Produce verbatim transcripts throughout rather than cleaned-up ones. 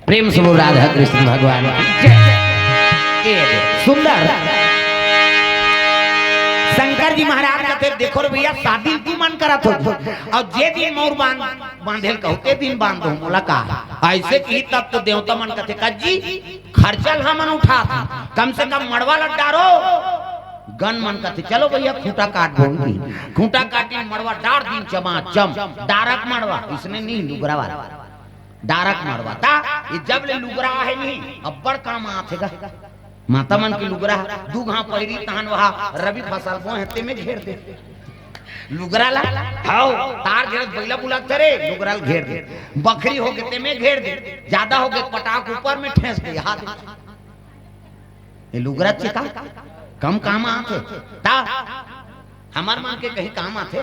प्रेम से बोल राधा कृष्ण भगवान की जय। ए, सुंदर शंकर जी महाराज कथे, देखो रे भैया, शादी तुमन करत हो, अउ जे दिन मोर बांध, बांधे ल कहो, ते दिन बांध दो, मोला का? अइसे कही तब तो देवता मन कथे, कज्जी, खर्चा ल हमन उठात हन, कम से कम मड़वा ल डारो। गन मन कथे, चलो भैया, खूंटा काट बोल दी, खूंटा काटी, मड़वा डार दिन चमाचम, डारक मड़वा, इसने नहीं, लुगरा वाला। डारक मड़वा। ता ये जब ले लुगरा हे नहीं, अब्बड़ काम आथे गा। माता मन के लुगरा, दू घांव पहिरी, तहन वहा रबी फसल बोए हे, तेमे घेर दे। लुगरा ला, हाव, तार घेर, बइला बुलाथे रे, लुगरा ला घेर दे। बखरी होगे, तेमे घेर दे। जादा होगे, पटाक ऊपर में ठेंस दे, हाथ। ये लुगरा चे का कम काम आथे। ता हमर मन के कहीं काम आथे।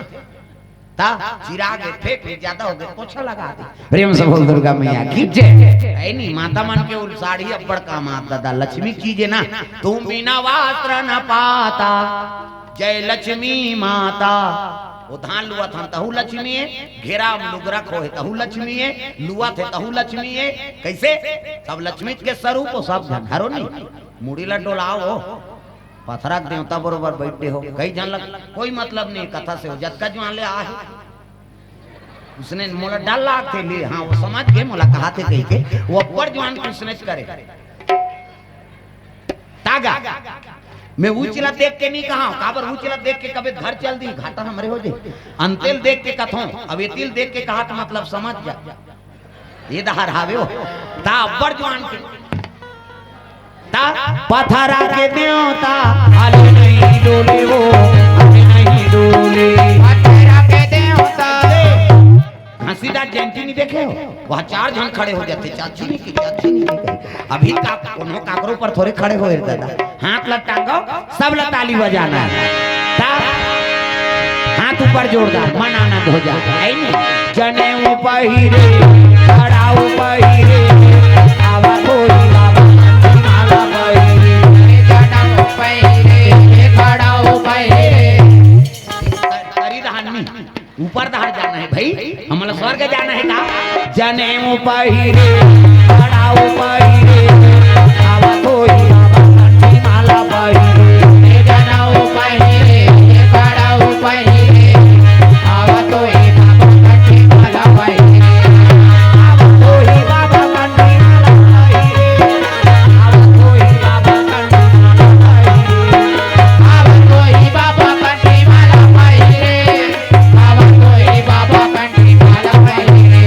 ता चिराग हे, फेंक ले, जादा होगे, पोछा लगा दे। प्रेम से बोल दुर्गा मैया की जय। ऐ नहीं, माता मन के उल साड़ी अब्बड़ काम आत दादा, लक्ष्मी चीज हे ना। तुम बिना वस्त्र न पाता, जय लक्ष्मी माता। वो धान लुआ थन तहु लक्ष्मी हे, घेरा म लुगरा खोहे तहु लक्ष्मी हे, लुआ थे तहु लक्ष्मी हे। कैसे? सब लक्ष्मी के स्वरूप हो, सब झन हरो नहीं। मुड़ी ला डोलाओ, पथरा के देवता बरोबर बैठे हो। कई झन लग, कोई मतलब नहीं कथा से हो, जतका जुआन ले आ हे। उसने मोला डर लागथे ले, हाँ, वो समझ गे मोला कहाथे कहि के, वो अब्बड़ जुआन के उसने करे। तागा, मैं ऊंच ला देख के नहीं कहा, काबर ऊंच ला देख के कबे घर चल दी, घाटा हमरे हो जाए। अंतेल देख के कथों, अब एतिल देख के कहा तो मतलब समझ जा। ये डहर हावे हो। ता अब्बड़ जुआन के। ता पथरा के देवता, हाले नहीं डोले वो, हाले नहीं डोले। पथरा के देवता। घसीदार जयंती नहीं देखे हो? वहाँ चार झन खड़े हो जाते, चाची नहीं की, चाची नहीं की कही। अभी का, कोनो काकरो पर थोड़े खड़े हो दादा। हाथ ला टांगो, सब ला ताली बजाना हे। ता हाथ ऊपर जोरदार, मन आनंद हो जाए। ऐ नहीं? जनेऊ पहिरे, खड़ाऊ पहिरे, आवा कोई बाबा, माला पहिरे। जनेऊ पहिरे, खड़ाऊ पहिरे। करी दहान नहीं। ऊपर डहर जाना हे भाई, हमला स्वर्ग जाना हे का? जनेऊ पहिरे, खड़ाऊ पहिरे, आवा कोई बाबा कंठी माला पहिरे। जनेऊ पहिरे, खड़ाऊ पहिरे, आवा कोई बाबा कंठी माला पहिरे। आवा कोई बाबा कंठी माला पहिरे। आवा कोई बाबा कंठी माला पहिरे। आवा कोई बाबा कंठी माला पहिरे।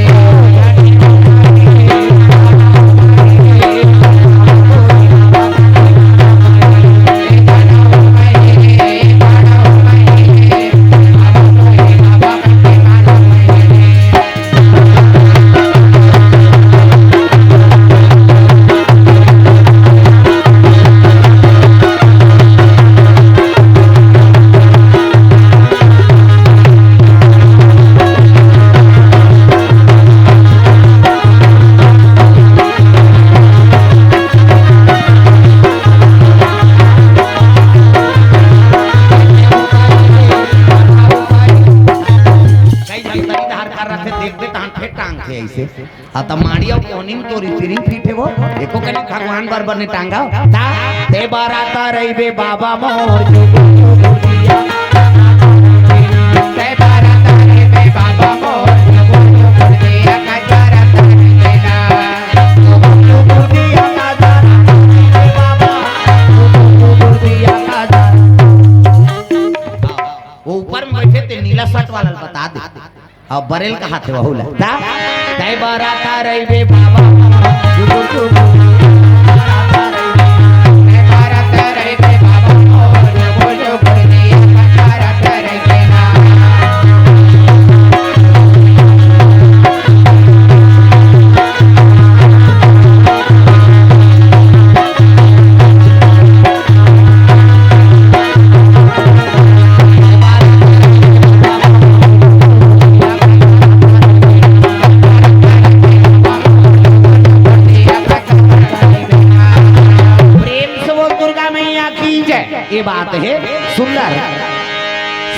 कई झन तरी धार कर रथे, देखबे तहां फेर टांगथे ऐसे। आ त माड़िया कोनी में तोरी सिरिंग पीठे वो, एको कनी भगवान बर बर ने टांगा। ता ते बराता रहिबे बाबा मोर, जुगुर जुगुर दिया। ते बराता रहिबे बाबा मोर, जुगुर जुगुर दिया, कजरा तारे बेला। जुगुर जुगुर दिया, कजरा तारे बाबा, जुगुर जुगुर दिया, कजरा। वो ऊपर में बैठे थे नीला शर्ट वाला, बता दे। अब बरेल कहाथे वहू ला। ता? तै बराता रहिबे बाबा, जुगुर जुगुर। तै बराता रहिबे बाबा, जुगुर जुगुर। प्रेम से बोल दुर्गा मैया की जय। ये बात है सुंदर।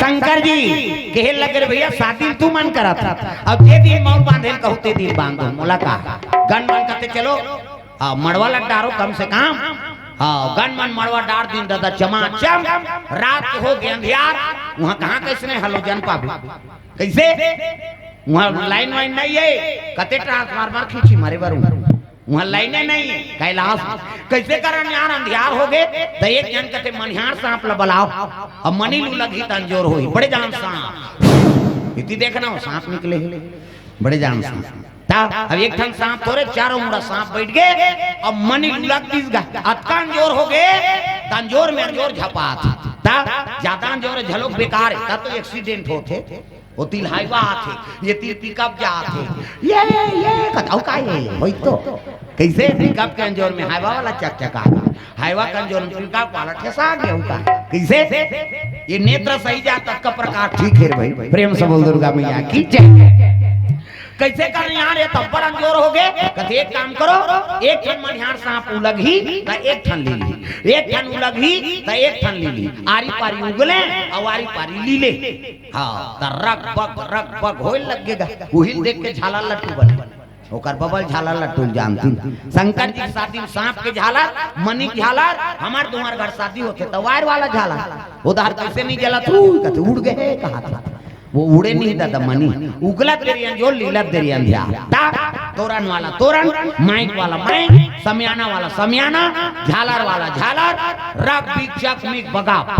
शंकर जी कहे लगे, "रे भैया, शादी तू मन करत ह, अब जे दिन मउर बांधे ल कहू ते दिन बांध दो।" मोला का गन मन कहते, "चलो, हाँ, मड़वा ल डारो कम से कम।" हाँ, गन मन मड़वा डार दिन दादा, चमाचम। रात के हो गे अंधियार। वहाँ कहाँ कैसने हलोजन पाबे? कैसे? वहाँ लाइन वाइन नहीं है, कते ट्रांसफार्मर खींची मारे बर उहाँ। वहाँ लाइने नहीं है कैलाश में। कैसे करन यार, अंधियार हो गे, त एक झन कथे, "मनिहार सांप ल बलाओ, अब मनी लू लगही त अंजोर होही, बड़े जान सांप।" इति देखना हो, सांप निकले हे, बड़े जान सांप। ता अब एक ठन सांप थोरे, चारों मुड़ा सांप बैठ गे, अब मनी लू लग दिस गा, अतका अंजोर हो गे, त अंजोर में अंजोर झपात। ता ज्यादा अंजोर झलोक बेकार हे, ता तो एक्सीडेंट होथे। ओ तिर हाईवा आथे, ये तिर पिकअप जाथे। ये, ये, ये, कथव का ये, होई तो। कैसे पिकअप के अंजोर में हाईवा वाला चकचका, हाईवा के अंजोर में पिकअप वाला ठेसा गे, हो का? कैसे? ये नेत्र सही जात तक का प्रकार ठीक हे भाई। प्रेम से बोल दुर्गा मैया की जय। कैसे कर यार, ये तब्बड़ अंजोर हो गे। कथे, "एक काम करो, एक ठन मनिहार सांप उलगही, त एक ठन ले ली, एक ठन उलगही, त एक ठन ले ली, आरी पारी उगले, अउ आरी पारी लीले।" हाँ, त रग बग, रग बग होए लग गे गा। उही ल देख के झालर लट्टू बने। ओकर बबा ल झालर लट्टू ल जानतिन। शंकर जी के शादी में सांप के झालर, मनी के झालर, हमर तुम्हर घर शादी होथे त वायर वाला झालर। ओ दर कैसे नहीं जलत हे, कथे उड़ गे हे, कहा था। वो उड़े नहीं दादा मनी, उगलत देरी अंजोर, लीलत देरी अंधियार। ता तोरन वाला तोरन, माइक वाला माइक, समियाना वाला समियाना, झालर वाला झालर, रग बिग चक मिग बगा।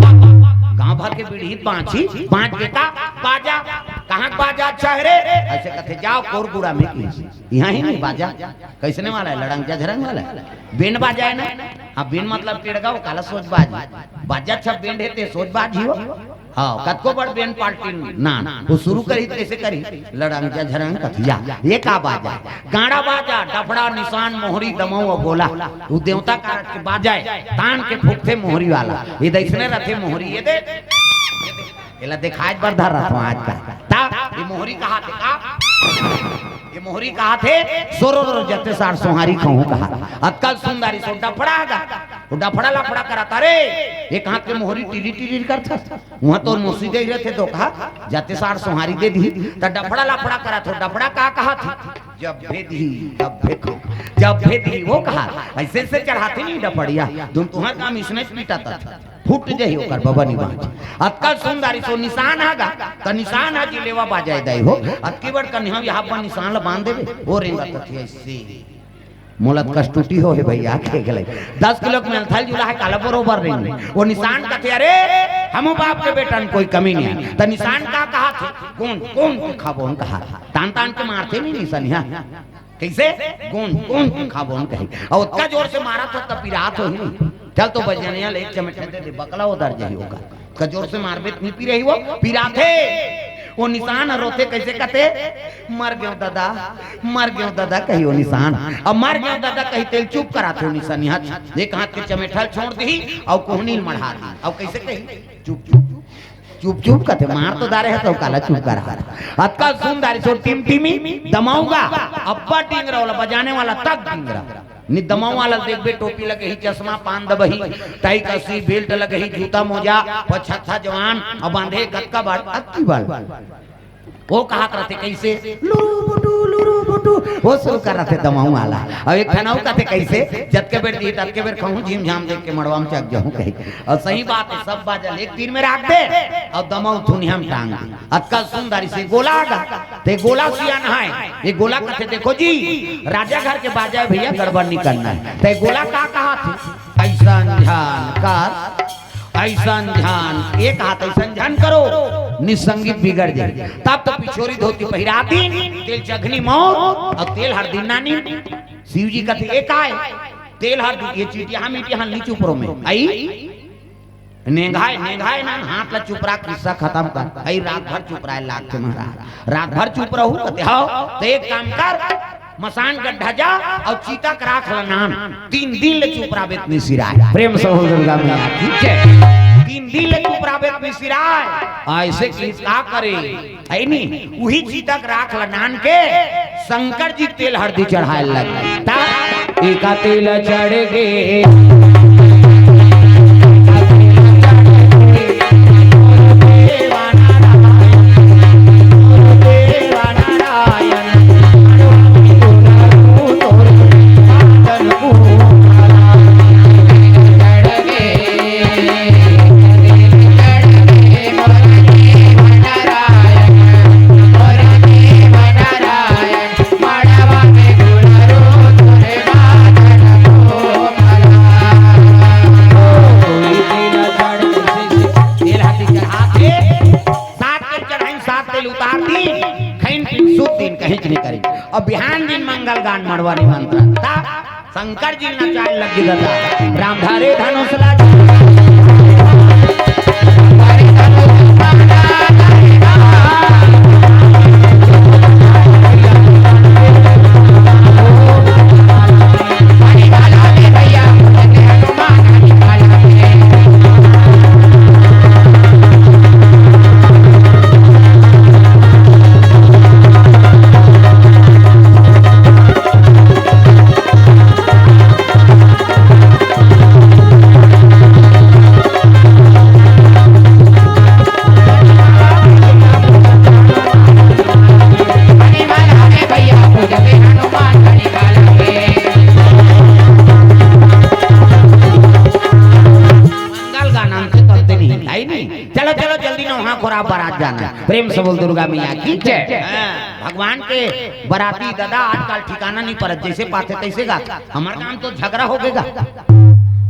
गांव भर के बीड़ी बांची, बांच के का बाजा, कहाँ के बाजा अच्छा हे रे? ऐसे कथे, "जाओ कोरगुड़ा में की, यहाँ ही नहीं बाजा।" कैसने वाला हे? लड़ंग झझरंग वाला हे। बेंड बाजा हे ना? हाँ, बेंड मतलब टेड़गा, वो काला सोज बाज। बाजा अच्छा बेंड हे ते सोज बाज ही हो। हाँ, कतको बड़ बेंड पार्टी ना, वो शुरू करही त कैसे करही? लड़ंग झझरंग कथिया, ये का बाजा? गाड़ा बाजा, डफड़ा, निसान, मोहरी, दमऊ अउ गोला। वो देवता कारज के बाजा हे, तान के फूकथे मोहरी वाला। ये दइसने रथे मोहरी, ये दे, एला देखाय बर धर रथों आज का। ता, ये मोहरी कहाथे का? ये मोहरी कहाथे, "सोरो रो जते सार सोहारी कहूँ" कहा। अतका ल सुन दारिस ओ डफड़ा गा, वो डफड़ा लफड़ा करत, "अरे, एक हाथ के मोहरी टिरी टिरी करथस।" उहाँ तोर मौसी दे रथे तो कहा, "जते सार सोहारी दे दिही।" त डफड़ा लफड़ा करत हो, डफड़ा का कहाथे? "जब भेदही, तब भेदही, जब भेदही," वो कहा। ऐसे ऐसे चढ़ाथे नहीं डफड़िया, तुम तुम्हर काम इसने पीटा था। फूट जही ओकर बबा निबांच। अतका सुन दारिस ओ निसान ह गा, त निसान ह जिलेवा बाजाय दाई हो। अतकी बड़ कन्हैया यहाँ पर निसान ल बांध देबे, ओ रेंगत कथे ऐसे। मोला त कस टूटी हो हे भैया, के गले। दस किलो के मेलथल जुला हे, काला बरोबर रेंगे। ओ निसान कथे, "अरे, हमू बाप के बेटन कोई कमी नहीं हे।" त निसान का कहाथे? "कौन, कौन के खाबो हम?" कहा। तान तान के मारथे नहीं निसनिया। कैसे? "गोंद, गोंद के खाबो हम" कही। अउ ओतका जोर से मारत हो त पिरात होही नहीं। चल तो बजनिया ले एक चमेठा दे दे, बकला उधर जाही ओकर। ओतका जोर से मारबे त नहीं पिरही वो, पिराथे। ओ निसान ह रोथे, कैसे कथे? "मर गेंव ददा, मर गेंव ददा" कही ओ निसान। अब "मर गेंव ददा" कही तेल चुप कराथे ओ निसनिया। एक हाथ के चमेठा ल छोड़ दिही अउ कोहनी ल मढ़ा दिही। अउ कैसे कही? "चुप, चुप, चुप, चुप" कथे, मार तो दारे हे त काला चुप करा। अतका सुन दारिस ओ टिमटिमी, दमऊ गा, अब्बड़ डिंगरा वाला, बजाने वाला तक डिंगरा। नि दमऊ वाला देखबे, टोपी लगे ही, चश्मा, पान दबही, टाई कसी, बेल्ट लगे ही, जूता मोजा, पछत्था जवान, अउ बांधे कतका बाड़, अतकी बाड़। वो कहात रथे कैसे? "लुरु बुटु, लुरु बुटु", वो शुरू कर रथे दमऊ वाला। अउ एक ठन अउ कथे कैसे? "जतके बेर दिही, ततके बेर खाहूँ, झिमझाम देख के मड़वा में चक जाहूँ" कही। अउ सही बात हे, सब बाजा ल एक तीर में राख दे, अउ दमऊ थुनिया में टांग दे। अतका सुन दारिस ए गोला गा, त ए गोला सियान हे, ए गोला कथे, "देखो जी, राजा घर के बाजा हे भैया, गड़बड़ नहीं करना हे।" त ए गोला का कहाथे? "अइसन झन कर, अइसन झन, एक हाथ अइसन झन करो, निसंगीत बिगड़ जाही।" तब तो पिछोरी धोती पहिरा दिन, तेल चघनी मौर, अउ तेल हरदी नानी। शिव जी कथे, "ए काय? तेल हरदी, ये चीटिया हम इटिया हम नी चुपरो में। आई?" नेंघाय, नेंघाय ना, हाथ ला चुपरा, किस्सा खतम कर। हई रात भर चुपराय लागथे महाराज। रात भर चुप रहू कथे, "हव, त एक काम कर, मसान गड्ढा जा अउ चीता के राख ला नान, तीन दिन ले चुपराबे त निसिराय।" प्रेम से बोल दुर्गा मैया की जय। तीन दिन ले चुपराबे त निसिराय। ऐसे की का करे? है नी, उही चीता के राख ल नान के शंकर जी तेल हरदी चढ़ाए लग। ता एका तेल चढ़ गे, एका तेल चढ़ गे, देवा ता शंकर जी नचाए लग गे दादा। राम धरे धनुष ला मंगल गाना से करते नहीं, है नहीं? चलो, चलो, जल्दी नहा खोरा बरात जाना है। प्रेम से बोल दुर्गा मैया की जय। हाँ, भगवान के बराती दादा आजकल ठिकाना नहीं परत, जैसे पाथे तैसे गा। हमार गांव तो झगड़ा हो गेगा।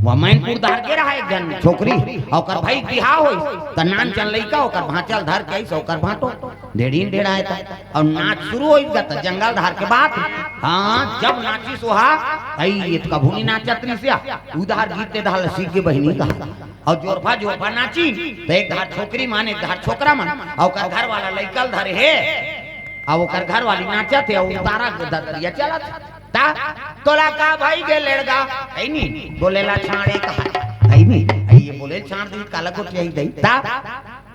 वह मैनपुर धार के रहा एक जन छोकरी, ओकर भाई बिहाव होइस, त नान चन लइका ओकर भांचल धर के आइस, ओकर भांटो ढेड़ीन ढेड़ाए था। और नाच शुरू होइस गा त जंगल धार के बात। हाँ, जब नाचिस वहा, आई ये तो कभू नहीं नाचत रहिस या, उधार गीत ते धाल सीख के बहिनी का। और जोरफा जोरफा नाची, तो एक धार छोकरी मन, एक धार छोकरा मन, और ओकर घर वाला लइकल धरे हे, और ओकर घर वाली नाचत हे, और उतारा के ददरिया चलत। ता तोला का भाई गे लेड़गा, है नी? बोलेला छाड़े कहा, है नी? है ये बोले छाड़ दी, काला गोटिया ही दई। ता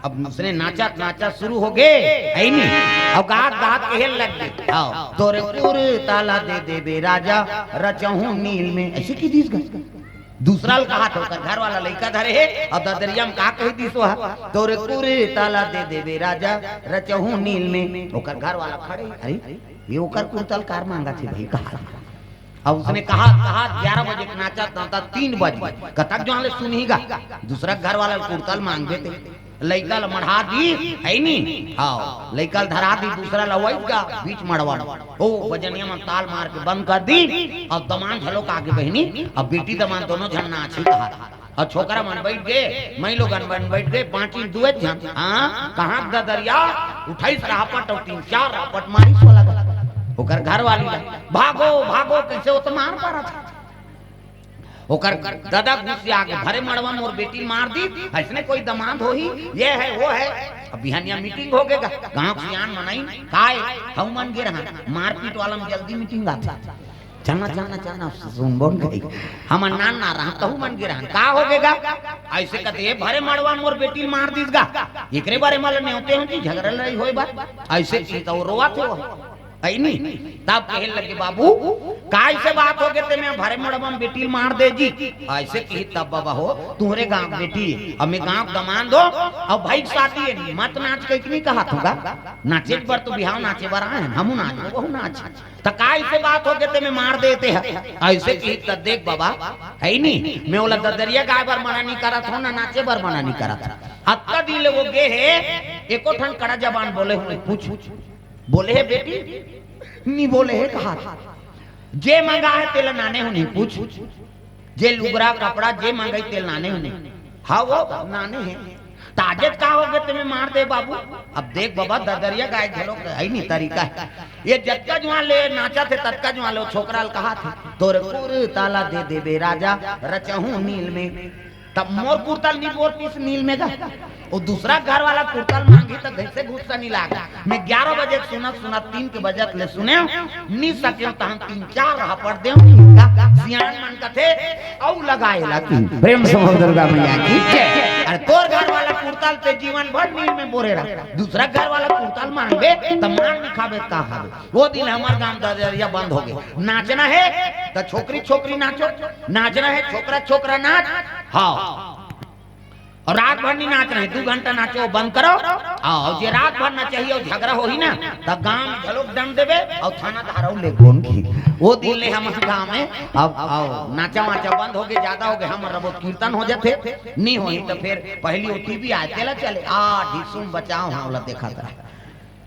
अब उसने नाचत नाचत शुरू हो गे, है नी? अब गात गात कहे लग गे, आओ तोरे कुर ताला दे देबे राजा, रचहूं नील में, ऐसे की दीस गा। दूसरा ल कहा था, ओकर घर वाला लइका धरे हे, अब ददरिया में का कही दीस वह, तोरे कुर ताला दे देबे राजा, रचहूं नील में। ओकर घर वाला खड़े, अरे ये ओकर कुरतल कार मांगा थे भाई, कहा। अब उसने कहा, कहा ग्यारह बजे के नाचा था, तीन बजे कतक जो ले सुनही गा, दूसरा घर वाला कुरतल मांगबे ते। लइका ल मढ़ा दी, है नी? हाँ, लइका ल धरा दी, दूसरा ल वही गा, बीच मड़वा में। ओ, बजनिया मन ताल मार के बंद कर दी, और दमान झलोक आगे बहिनी, अब बेटी दमान दोनों झन नाची कहा। और छोकरा मन बैठ गे, मई लोगन मन बैठ गे, बाँचिन दुए झन। हाँ, कहाँ ददरिया, उठाइस रापट और तीन चार रापट मारिस ओला गा। ओकर घर वाली ला, भागो, भागो, कैसे वो तो मार पड़ा था। ओकर दादा गुस्सिया गे, भरे मड़वा मोर बेटी मार दी, ऐसने कोई दमांद होही, ये है, वो है। अब बिहनिया मीटिंग हो गे गा, गांव के सियान मनई, काय, हऊ मन गे रहन, मारपीट वाला में जल्दी मीटिंग आथे। चलना, चलना, चलना, सुन बोल गई। हम नान ना रहा, तहू मन गे रहन, का हो गे गा? ऐसे कथे, भरे मड़वा मोर बेटी मार दीस गा, एकरे बारे में नेवते हो जी, झगड़ा लड़ाई होए बा, ऐसे की तो रोवा थे वो। है नी? तब कहे लगे, "बाबू, काय से बात हो गे ते में भरे मड़वा में बेटी मार दे जी?" ऐसे कही तब, "बाबा हो, तुहरे गांव बेटी, अब मैं गांव दमान दो, अब भाई शादी है, मत नाच के इतनी कहा थूगा, नाचे बर तो बिहाव नाचे बर आए हैं, हमू नाच, वहू नाच। त काय से बात हो गे ते में मार देते हैं?" ऐसे कही तब, "देख बाबा, है नी, मैं ओला ददरिया गाय बर मना नहीं करत हूँ, ना नाचे बर मना नहीं करत हूँ। अतका दिन ले वो गे है, एको ठन कड़ा जबान बोले हुए, पूछ।" बोले हे बेटी, नी बोले हे कहा। जे मंगा है तेला नाने हो नहीं पूछ। जे लुगरा कपड़ा जे मंगाई तेला नाने हो नहीं। हाँ वो नाने है। ताजे का हो गे ते में मार दे बाबू। अब देख बाबा ददरिया गाय घलो है नहीं तरीका है। ये जतका जुआन ले नाचा थे ततका जुआन ले वो छोकरा ल कहा थे। तोरे कुर ताला दे देबे राजा रचहूं नील में। तब मोर कुर्ता ल नी बोर पीस नील में गा। वो दूसरा घर वाला कुर्ता ल मांगी त कैसे गुस्सा नी लागे। मैं ग्यारह बजे के सुनत सुनत तीन के बजत ले सुने नी सके तहन तीन चार रहा पढ़ दे। सियान मन कथे अउ लगाए ला की। प्रेम से बोल दुर्गा मैया की जय। अरे तोर घर वाला कुर्ता ल ते जीवन भर नील में बोरे रहा, दूसरा घर वाला कुर्ता ल मांगबे त मार नी खाबे का खाबे। वो दिन हमार गांव ददरिया बंद हो गे। नाचना है त छोकरी छोकरी नाचो, नाचना है छोकरा छोकरा नाच। हाँ, और रात भर नहीं नाचना है, दू घंटा नाचो, बंद करो। आओ, जे रात भर ना चाहिए और झगड़ा होही ना, त गांव में झलोक दंड देबे और थाना धारा ले गोन की। वो दिन ले हमार गांव में अब आओ नाचा वाचा बंद हो गे, ज्यादा हो गे, हम रबो कीर्तन हो जाते, नहीं होही त फिर पहली वो टीवी आए तेला चले, आ ढिसुम बचाओ, हाँ, ओला देखा था।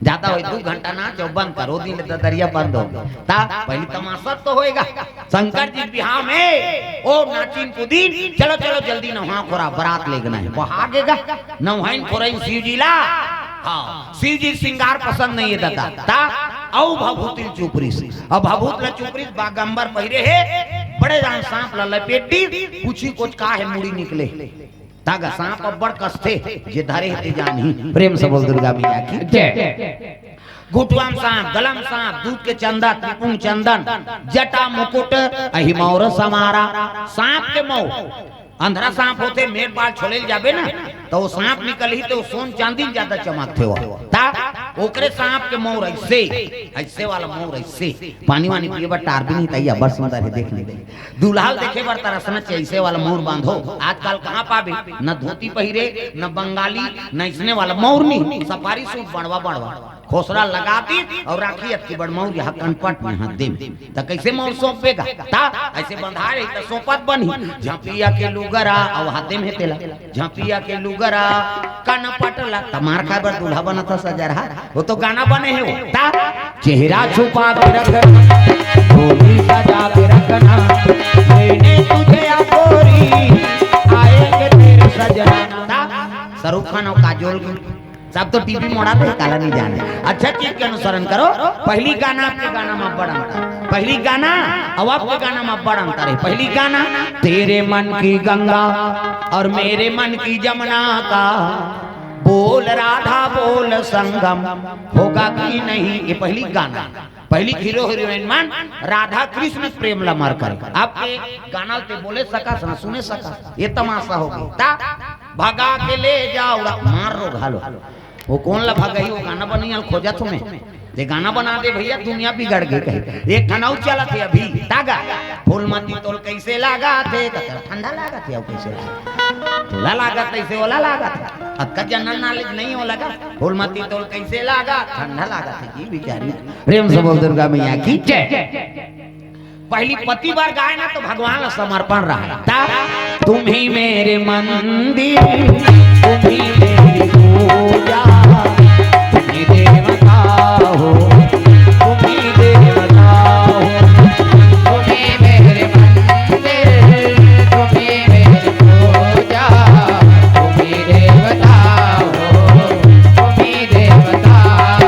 ज्यादा होई दू घंटा नाच अउ बंद कर, ओ दिन ले ददरिया बंद हो। ता पहली तमाशा तो होएगा। शंकर जी बिहाव में ओ नाचिन कुदिन, चलो चलो जल्दी नहा खोरा बरात लेगना है। वो आगेगा नवाइन खोराइन शिव जी ला। हाँ, शिव जी सिंगार पसंद नहीं है दादा। ता अउ भभूति ल चुपरिस। अब भभूत ल चुपरिस, बागंबर पहिरे हे, बड़े जान सांप ल लपेट दिस, पूछी कोच का हे, मुड़ी निकले। तागा सांप अब्बड़ कसथे, जे धरे हे ते जानही। प्रेम से बोल दुर्गा मैया की जय। घुटुआ म सांप, गला म सांप, दूध के चंदा, त्रिपुंड चंदन, जटा मुकुट, अहि मौर समारा। सांप के मौर, अंधरा सांप होथे, मेर पार छोले ल जाबे ना, त ओ सांप निकलही त ओ सोन चांदी ल जादा चमकथे ओ। ता ओकरे सांप के मौर अइसे, अइसे वाला मौर अइसे, पानी वानी पिए बर टार भी नहीं, तइया बड़ सुंदर हे, देख ले। दूल्हा ल देखे बर तरसना चाहिए, अइसे वाला मौर बांधो। आजकल कहाँ पाबे, न धोती पहिरे, न बंगाली, न अइसने वाला मौर नहीं, सफारी सूट बड़वा बड़वा। खोसरा लगा दिस अउ राखी अतकी बड़ मौर यहाँ कनपट में हाथ दे। त कइसे मौर सौंपबे गा? ता अइसे बंधाय रही त सौंपत बनही। झपिया के लुगरा अउ हाथ दे में तेला। झपिया के लुगरा कनपट ला। त मार खाय बर दूल्हा बनत हे सजरहा। ओ तो गाना बने हे ओ। ता चेहरा छुपा के रखना, डोली सजा के रखना, मैंने तुझे या गोरी, आएंगे तेरे सजना। ता शाहरुख खान अउ काजोल के सब तो टीवी मोड़ा थे, काला नहीं जाने। अच्छा चीज के अनुसरण करो। पहली गाना, अब के गाना में बड़ अंतर। पहली गाना अउ अब के गाना में बड़ अंतर हे। पहली गाना, तेरे मन की गंगा और मेरे मन की जमुना का बोल राधा बोल संगम होगा कि नहीं, ये पहली गाना। पहली हीरो हीरोइन मन राधा कृष्ण प्रेम ल मर करे। अब के गाना ल ते बोले सकस ना, सुने सकस, ये तमाशा हो गे। ता भगा के ले जाओ, रा-, मार रो घालो। ओ कोन ला भगाही, ओ गाना बनइया ल खोजत हों मैं। ते गाना बना दे भइया, दुनिया बिगड़ गे कहे। एक ठन अउ चलत हे अभी, तागा। फूलमती तोल कइसे लागत हे, त ठंडा लागत हे, अउ कइसे लागत हे? तोला लागत हे, अइसे ओला लागत हे। अतका जनरल नॉलेज नहीं ओला गा। फूलमती तोल कइसे लागत, ठंडा लागत हे जी बिचारी। प्रेम से बोल दुर्गा मैया की जय। पहली पति बर गाय ना तो भगवान ला समर्पण रहा। ता, तुम ही मेरे मंदिर, तुम ही मेरी पूजा, तुम ही देवता हो, तुम ही देवता हो, तुम ही मेरे मंदिर, तुम ही मेरी पूजा, तुम ही देवता हो, तुम ही देवता हो।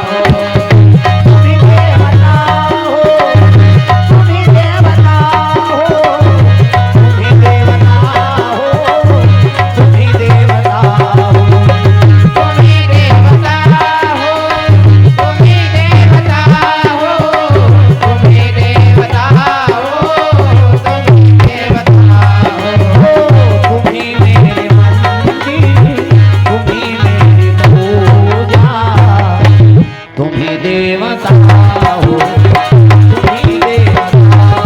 तुम ही देवता हो, तुम ही देवता हो,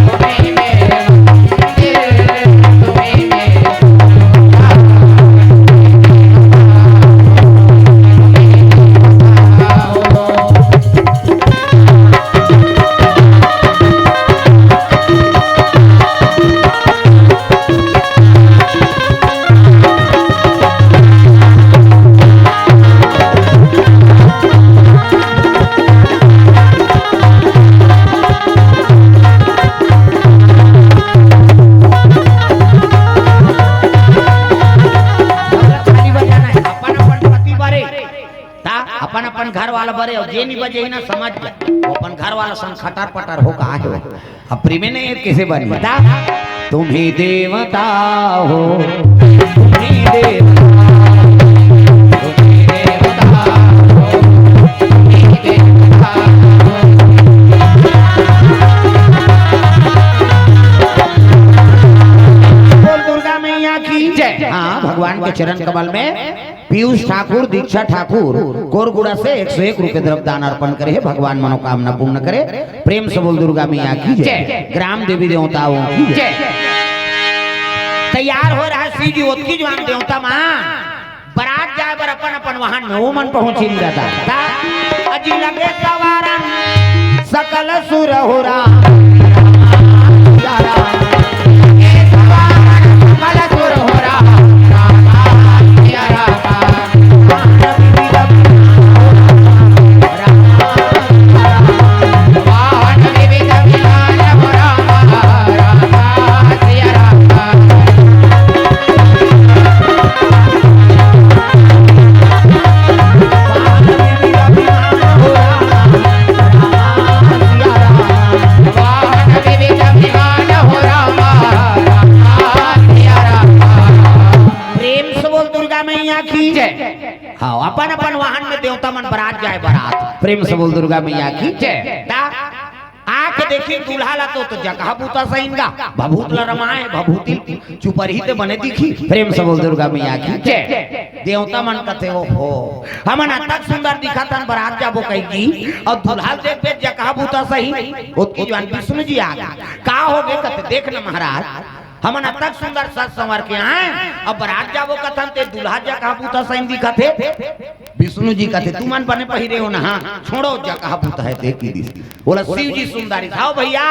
तुम ही मेरे मंदिर, तुम ही मेरे अपन अपन पति बरे, ता अपन अपन घर वाला बरे, अउ जे नी बजे ही ना समझ ले, ओ अपन घर वाला संग खटर पटर हो कहा हे। अब प्रेमे नहीं हे, कइसे बनी? ता तुम ही देवता हो, तुम ही देवता हो, तुम ही देवता हो, तुम ही देवता हो। बोल दुर्गा मैया की जय। हाँ, भगवान के चरण कमल में पीयूष ठाकुर, दीक्षा ठाकुर, कोरगुड़ा से एक सौ एक रुपए द्रव्य दान अर्पण करे हे। भगवान मनोकामना पूर्ण करे। प्रेम से बोल दुर्गा मैया की जय। जय। ग्राम देवी देवताओं की जय। जय। तैयार हो रहा हे शिव जी, ओतकी जुवान देवता मन बरात जाय बर अपन अपन वाहन में, ओ मन पहुंचिन दादा। ता अजी लगे सवारन सकल सुर हो राम। प्रेम से बोल दुर्गा मैया की जय। ता आके देखी दूल्हा ला तो, तो जगह बूता सही गा, भभूत ला रमाए, भभूति चुपरही ते बने दिखी। प्रेम से बोल दुर्गा मैया की जय। देवता मन कथे, "ओ हो, हमन अतक सुंदर दिखत हन, बरात जाबो कहिके, अउ दूल्हा ल देख के जगह बूता सही।" ओतकी जुवार विष्णु जी आ गे। "का होगे?" कथे, "देख न महाराज, हमन अतक सुंदर सज संवर के आए, अब बरात जाबो कथन ते दूल्हा जगह बूता सही दिखत हे।" विष्णु जी कथे, "तुमन बने पहिरे हो ना, हाँ, छोड़ो जगह बूता हे ते की दिस।" बोला शिव जी सुंदर, "आओ भैया,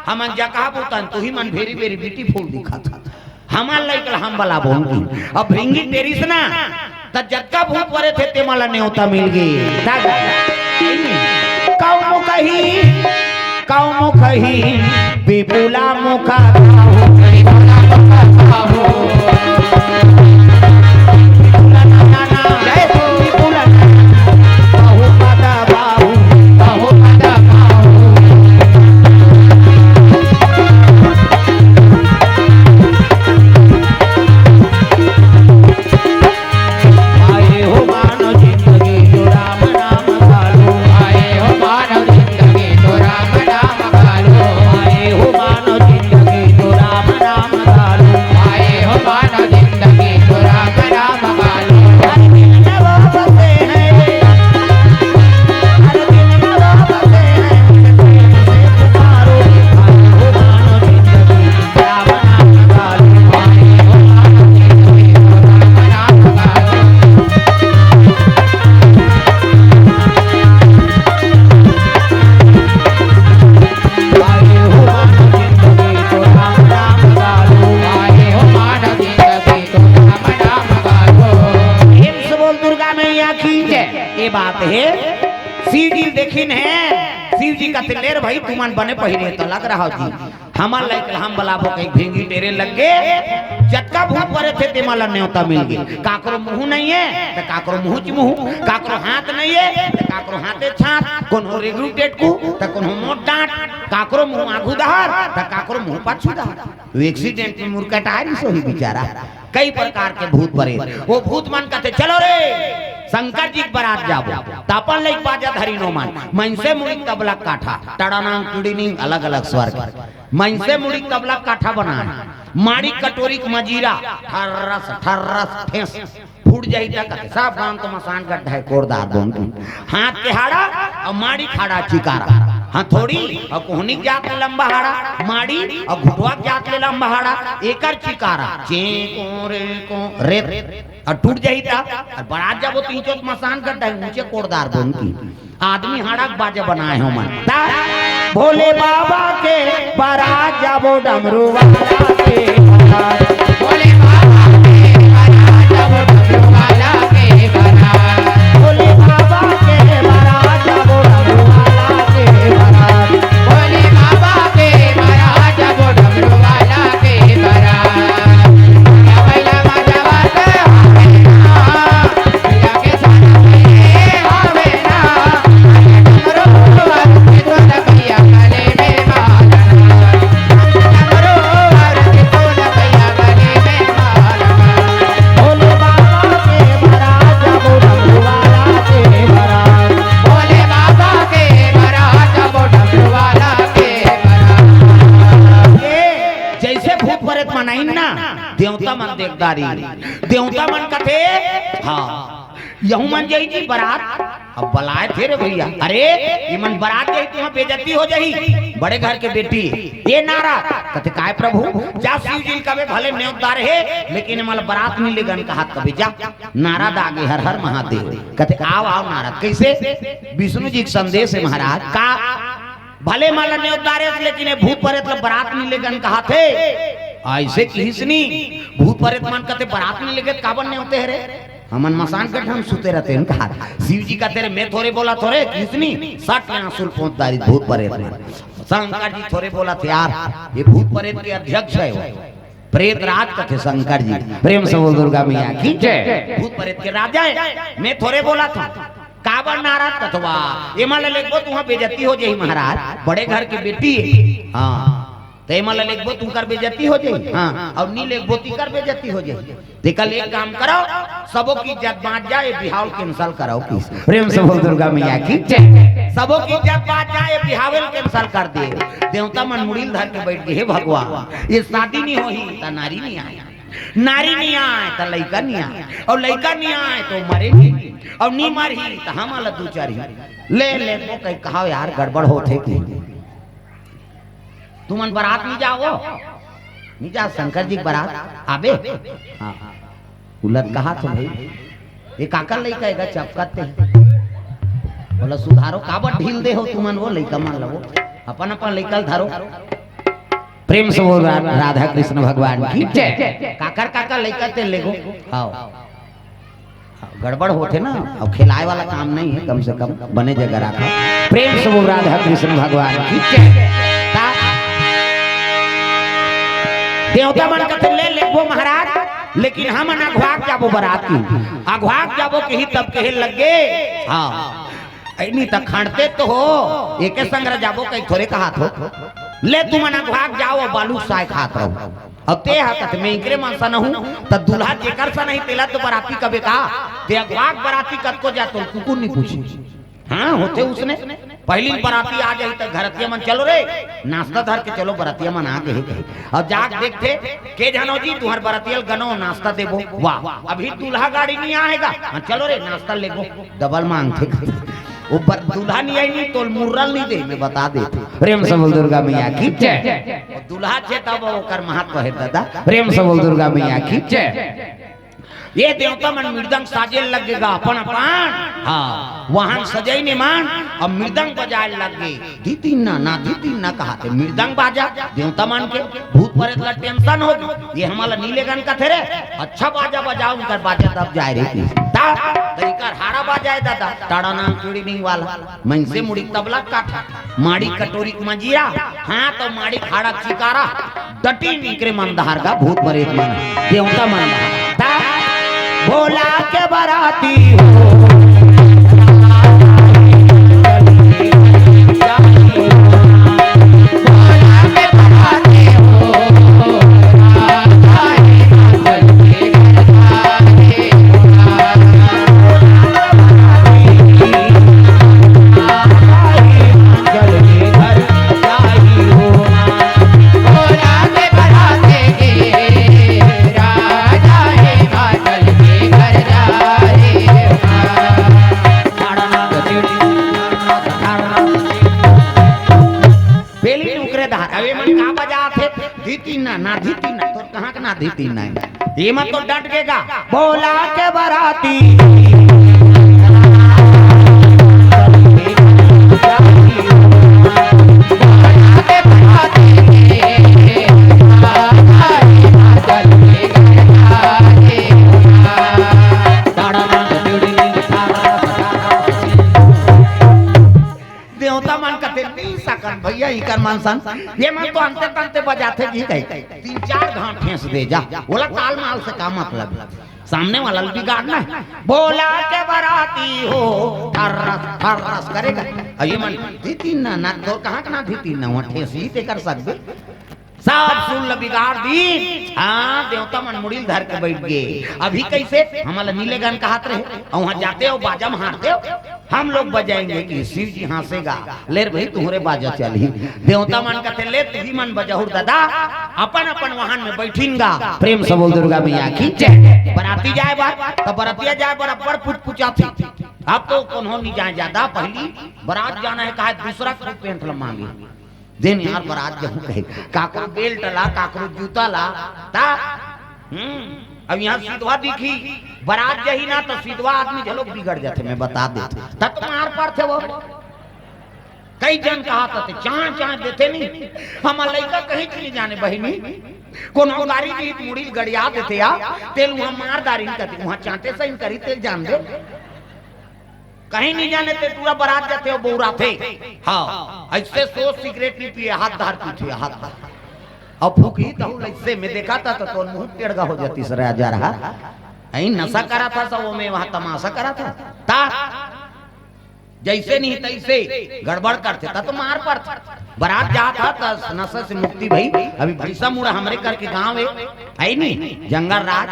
हमन जगह बूता हन, तुही मन very very beautiful दिखत हव।" हमर लइका ल हम बलाबो उनकी। अब भृंगी टेरिस ना, त जतका भूत परेत हे, तेमन ला नेवता मिल गे। का कही? कौन कही? कौन कही? विपुला मुखा बाहु। विपुला मुखा बाहु। विपुला ना, ना, ना। जय हो विपुला ना। बहुपद बाहु। बहुपद बाहु। आए हो मानव जिंदगी तो राम नाम घालो। आए हो मानव जिंदगी तो राम नाम घालो। आए हो मानव जिंदगी तो राम नाम घालो। आए हो मानव जिंदगी तो राम नाम घालो। हर दिन नवा बसे हैं, हर दिन नवा बसे हैं, प्रेम से पुकारो। आए हो मानव जिंदगी प्रेम से बोल दुर्गा मैया की जय। ये बात है, शिव जी देखिन हे, शिव जी कथे, "ले रे भाई, तुमन बने पहिरे त लग रहा हो जी।" हमर लइका ल हम बलाबो कहिके भृंगी टेरे लग गे। जतका भूत परेत हे, तेमन ला नेवता मिल गे। काकरो मुहूं नइ हे, त काकरो मुहूं च मुहूं, काकरो हाथ नइ हे, त काकरो हाथे छांत, कोनो रेगरू टेटकू, त कोनो मोट डांट, काकरो मुहूं आघू डहर, त काकरो मुहूं पाछू डहर। तो accident में मुरकटारिस होही बिचारा। कई प्रकार के भूत परेत। ओ भूत मन कथे, "चलो रे, शंकर जी के बरात जाबो।" त अपन लइका बाजा धरिन ओमन, मइनसे मुड़ी तबला काठा, टड़ानांग टुड़ीनिंग, अलग-अलग स्वर के। मइनसे मुड़ी तबला काठा बनाए, माड़ी कटोरी के मजीरा, ठर्रस, ठर्रस, ठेस, फूट जाही त कथे, सब गांव तो मसान गड्ढा हे, कोरदार बोन की। हाथ के हाड़ा अउ माड़ी के हाड़ा चिकारा, हथौड़ी अउ कोहनी के जात ले लंबा हाड़ा, माड़ी अउ घुटवा के जात ले लंबा हाड़ा, एकर चिकारा, चे को रे को रे, अउ टूट जाही त, अउ बरात जाबो त इचोत मसान गड्ढा हे, ऊंचे कोरदार बोन की। आदमी हाड़ा के बाजा बनाए हे ओमन। ता भोले बाबा के बरात जाबो, डमरू वाला के बरात। भोले बाबा के बरात जाबो, डमरू वाला के बरात। भोले बाबा के बरात जाबो, डमरू वाला के बरात। भोले बाबा के बरात जाबो, डमरू वाला के बरात। जइसे भूत परेत मन आइन ना, देवता मन देखदारी, देवता मन कथे, हाँ, यहू मन जाही जी बरात। अब बलाए थे रे भइया, अरे, इमन बरात जाही, तुहां बेइज्जती हो जाही, बड़े घर के बेटी, ये नारा। कथे, "काय प्रभु, जा शिव जी ल कबे भले नेवतदार हे, लेकिन एमन ल बरात नइ लेगन कहत कबे जा।" नारद आगे, "हर हर महादेव।" कथे, "आव, आव नारद।" कइसे? विष्णु जी के संदेश हे महाराज, का भले एमन ल नेवतदार हे, लेकिन ये भूत परेत ल बरात नइ लेगन कहत हे। अइसे किहिस नी, भूत परेत मन कथे, "बरात नइ लेगे त काबर नेवते हे रे?" हमन मसान गड्ढा म सुते रहितेन कहा। शिव जी कथे, "रे, मैं थोरे बोलत हों रे, किसनी सट ले आंसू ल पोंछ डारिस भूत परेत मन।" शंकर जी थोरे बोलत हे यार, ये भूत परेत के अध्यक्ष हे वो। प्रेत राज कथे शंकर जी। प्रेम से बोल दुर्गा मैया की जय। भूत परेत के राजा हे, मैं थोरे बोलत हों। काबर नारद कथवा, एमन ल लेगबो तुहां बेइज्जती हो जाही महाराज, बड़े घर के बेटी हे। हाँ। ते मन ला लेगबो, तुंकर बेइज्जती हो जाही। हाँ, अउ नी लेगबो, तिकर बेइज्जती हो जाही। तेकर ले एक काम करो, सबो के इज्जत बाँच जाए, बिहाव ल cancel करो किस। प्रेम से बोल दुर्गा मैया की जय। सबो के इज्जत बाँच जाए, बिहाव ल cancel कर दे। देवता मन मुड़ी ल धर के बइठ गे, हे भगवान, ये शादी नी होही, त नारी नी आए, नारी नी आए, त लइका नी आए, अउ लइका नी आए, त मरे नी, अउ नी मरही, त हमन ला दू चार ही। ले, ले, वो कहीं कहा यार, गड़बड़ होथे कि। तुमन बरात नी जाओ, नी जा शंकर जी के बरात आबे। हाँ, उलत कहा तो भाई, ये काकर लइका एगा चपकत ते। बोला सुधारो, काबर ढील दे हो तुमन वो लइका मन ला वो, अपन अपन लइका ल धरो। प्रेम से बोल रा-, राधा कृष्ण भगवान की जय। काकर काकर लइका ते लेगो। हाँ। गड़बड़ होथे ना, अब खिलाए वाला काम नहीं है, कम से कम बने जगह रखा। प्रेम से बोल राधा कृष्ण भगवान की जय। ता-, देवता मन कथे, "ले लेबो महाराज, लेकिन हमन अघवाक जाबो बरात की, अघवाक जाबो," कही तब कहे लगे। हाँ, ऐनी त खंडते तो हो, एके संग रह जाबो, कहीं थोरे कहात हो। ले तुमन अघवाक जाओ, बालू साय खात रहो। अब ते हा कथे, "मैं इकरे मन सन हूँ, त दूल्हा जेकर सन ही, तेला तो बराती कबे का?" ते अघवाक बराती कतको जा तो कुकुर नी पूछे। हाँ, होथे उसने। पहली बराती आ जाही त घरतिया मन, "चलो रे, नाश्ता धर के चलो, बरातिया मन आ गे हे," कहे। अब जाके देखथे, "के झन हो जी, तुंहर बरातिया ल गनो, नाश्ता देबो।" "वाह, अभी दूल्हा गाड़ी नी आएगा।" "हाँ, चलो रे, नाश्ता लेबो।" डबल मांगथे। वो बर-, दूल्हा नी आई नी, तोल मुर्रा ल नी दे, मैं बता देथों। प्रेम से बोल दुर्गा मैया की जय। वो दूल्हा चे तब ओकर महत्व हे दादा। प्रेम से बोल दुर्गा मैया की जय। ये देवता मन मृदंग साजे लग गे गा अपन अपन। हाँ, वाहन सजई ने मन, अब मृदंग बजाए लग गे। धितिन्ना ना, धितिन्ना कहाथे, मृदंग बाजा। देवता मन के भूत प्रेत ला tension हो गे, ये हमन ला नी लेगन कथे रे। अच्छा बाजा बजाओ, उंकर बाजा तब जाए रे। ता तरीका हाड़ा बाजा हे दादा, टाड़ा नाम चूड़ी निंग वाला, मनसे मुड़ी तबला काठा, माड़ी कटोरी के मंजीरा, हाँ तो माड़ी खाड़ा चिकारा, डटी निकरे मंदहार का भूत प्रेत मन, देवता मन। ता भोला के बराती हो। बेली टुकरे धार। अब ये मन का बजात हे? धितिन्ना, ना धितिन्ना। तोर कहाँ के ना धितिन्ना हे? ये मन तो डट गे गा। भोला के बराती। देवता मन कथे, "नी सकन भैया, इकर मन सन, ये मन तो अंते तंते बजाथे जी," कही, "तीन चार घांट ठेस दे जा, ओला ताल माल से का मतलब? सामने वाला ल बिगाड़ना हे।" भोला के बराती हो, ठर्रस, ठर्रस करेगा। अब ये मन, "धितिन्ना ना, तोर कहाँ के ना धितिन्ना, वहाँ ठेस ही ते कर सकबे।" सब सुर ल बिगाड़ दीस। हाँ, देवता मन मुड़ी ल धर के बइठ गे। अभी कइसे? हमन ल नी लेगन कहत रहे, अउ वहाँ जाते हो, बाजा म हारते हो, हम लोग बजाएंगे कि शिव जी हाँसेगा। ले रे भाई, तुंहरे बाजा चलही। देवता मन कथे, "ले, तुही मन बजाहू दादा, अपन अपन वाहन में बइठिन गा।" प्रेम से बोल दुर्गा मैया की जय। बराती जाए बर, त बरतिया जाए बर अब्बड़ पुचपुचाथे। अब तो कोनो नी जाए जादा, पहली बरात जाना हे, कहे दूसरा के pant ल मांगे। जेन यार बरात जाहूं कहे, काकरो belt ला, काकरो जूता ला, ता? हम्म, अब यहाँ सिधवा दिखी, बरात जाही ना, त सिधवा आदमी घलोक बिगड़ जाथे, मैं बता देथों। त तो मार पड़थे वो। कई झन कहत हे, चाँय, चाँय देथे नी, हमर लइका कहीं नी जाने बहिनी, कोनो गारी दिही त मुड़ी ल गड़िया देथे या, तेल उहाँ मार डारिन कथे, उहाँ चाँटे सही करी, तेल जान दे। कहीं नी जाने ते टूरा बरात जाथे अउ बउराथे। हाँ, अइसे सोच सिगरेट नी पिए, हाथ धार पीथे, हाथ धार। अउ फूकही तहू ल अइसे में देखाथा त तोर मुँह टेड़गा हो जातिस राजा रहा। अई नशा कराथा सब में, वहाँ तमाशा कराथा। ता जइसे नहीं तइसे गड़बड़ करथे, त तो मार पड़थे। बरात जात ह, त नशा से मुक्ति भई। अभी भैंसा मुड़ा हमरे करके गांव हे, हे नी, जंगल राज।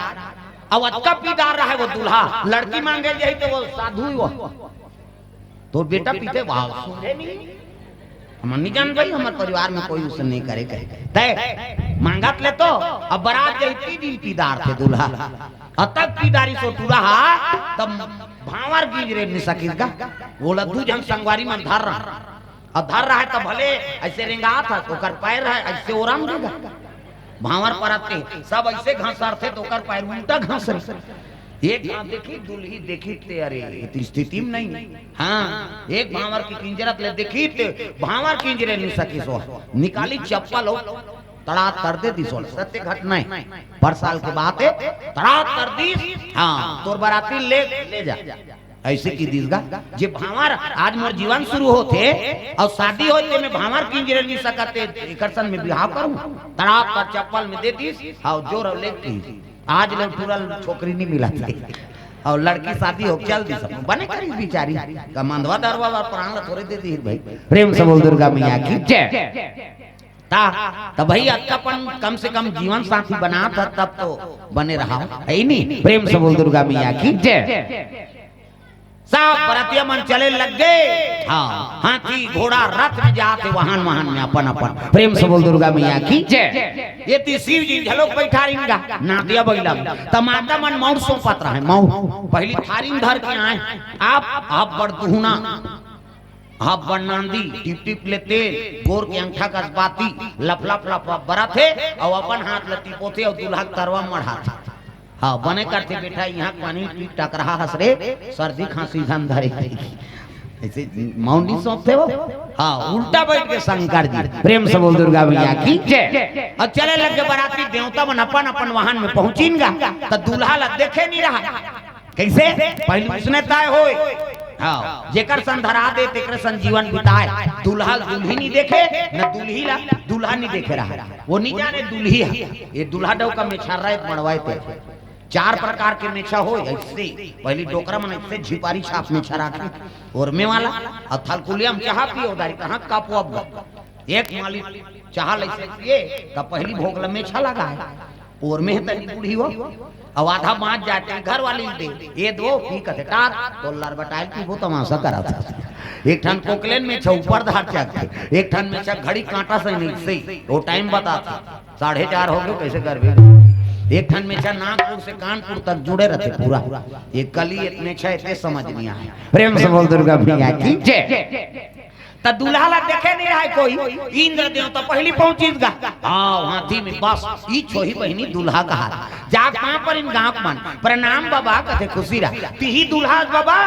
अब अतका पीदार रहे वो दूल्हा, लड़की मांगे जाही त वो साधु ही वो। तोर बेटा पीथे, वाह, सुधे नहीं। हमन नहीं जान भाई, हमर परिवार में कोई उसे नहीं करे कहे। तय मांगत ले तो, अब बरात जाही ती दिन पीदार थे दूल्हा। अतक पीदारी सो टूरा हा, तब भांवर गिंजरे नहीं सकिस गा। ओला दू झन संगवारी मन धर रहा। अब धर रहा है तब भले ऐसे रेंगात ह, ओकर पैर है ऐसे ओरम देगा। भांवर परत के सब ऐसे घसरथे त ओकर पैर उल्टा घसरे। एक घांव देखी, दुल्ही देखी ते, अरे, ये तो स्थिति में नहीं। हाँ, एक भांवर के किंजरत ले देखी ते, भांवर किंजरे नहीं सकिस ओ। निकाली चप्पल हो, तड़ात कर दे दिस ओ। सत्य घटना है, पर साल के बात है, तड़ात कर दिस। हाँ, तोर बराती ले, ले जा। ऐसे की दिस गा, जे भांवर आज मोर जीवन शुरू होथे, अउ शादी होय ते में भांवर किंजरे नहीं सकत हे, एकर संग में बिहाव करूं? तड़ात कर चप्पल में दे दिस, हाव जोर अउ लेग की। आज ले टूरा ल छोकरी नहीं मिलत हे। अउ लड़की शादी हो चल दिस, बने करिस बिचारी, कमंदवा दरवा बर प्राण ल थोरे दे दिस भाई। प्रेम से बोल दुर्गा मैया की जय। ता, त भाई अतका पन कम से कम जीवन साथी बनात ह, तब तो बने रहा, हे नी? प्रेम से बोल दुर्गा मैया की जय। सब बरतिया मन चले लग गे। हाँ, हाथी, घोड़ा, रथ में जात हे, वाहन, वाहन में अपन, अपन। प्रेम से बोल दुर्गा मैया की जय। ये ती शिव जी घलोक बैठा रिन गा, नादिया बैला। त माता मन मउर सोपत रहे, मउर। पहली थारी धर के आए, आप, आप बड़ दुहना, आप बड़ नांदी, टिप टिप ले तेल, गोर के अंगठा कस बाती, लप लप लप लप बरत हे, अउ अपन हाथ ल टिपोथे अउ दूल्हा के तरवा मढ़ाथे। हाँ, बने करथे बेटा, इहाँ पानी पी टकराहा हस रे, सर्दी खांसी झन धरे। ऐसे मउर नहीं सोपथे वो। हाँ, उल्टा बैठ के शंकर जी। प्रेम से बोल दुर्गा मैया की जय। अउ चले लग गे बराती, देवता मन अपन अपन वाहन में पहुंचिन गा, त दूल्हा ल देखे नहीं रहा। कैसे? पहली उसने तय होय। हाँ, जेकर संग धरा दे, तेकर संग जीवन बिताए। दूल्हा ल दुल्ही नहीं देखे, न दुल्ही ला दूल्हा नहीं देखे रहा। वो नहीं जाने दुल्ही है। ये दूल्हा डौका मेछा रहे, मड़वाए ते। चार प्रकार के मेछा होय, ऐसे। पहली डोकरा मन ऐसे झिपारी छाप मेछा राखे। ओरमे वाला, अउ थलकुलिया में चाहा पिए, उधारी कहाँ कप वप गा। एक मालिक चाहा लइसे पिए, त पहली भोग ल मेछा लगाए। ओरमे हे तनी बूढ़ी हो, अउ आधा बाँच जाए, घर वाली दे, ये दो, पी कथे टार, तो लरबटाइल पीबो तमाशा करत हे। एक ठन कोकलेन मेछा ऊपर धार चढ़थे, एक ठन मेछा घड़ी कांटा से नहीं से, वो टाइम बताथे, साढ़े चार हो गे, कैसे करबे? एक ठन मेछा नागपुर से कानपुर तक जुड़े रथे पूरा, ये कली एक मेछा एते समझ नहीं आए। प्रेम से बोल दुर्गा मैया की जय। त दूल्हा ला देखे नहीं रहे कोई, इंद्र देवता पहली पहुंचिस गा। हाँ, हाथी में बस, ई छोही बहिनी दूल्हा का हाथ। जाग पाँव परिन गाँव मन, प्रणाम बाबा, कथे खुशी रहा। तिही दूल्हा बाबा,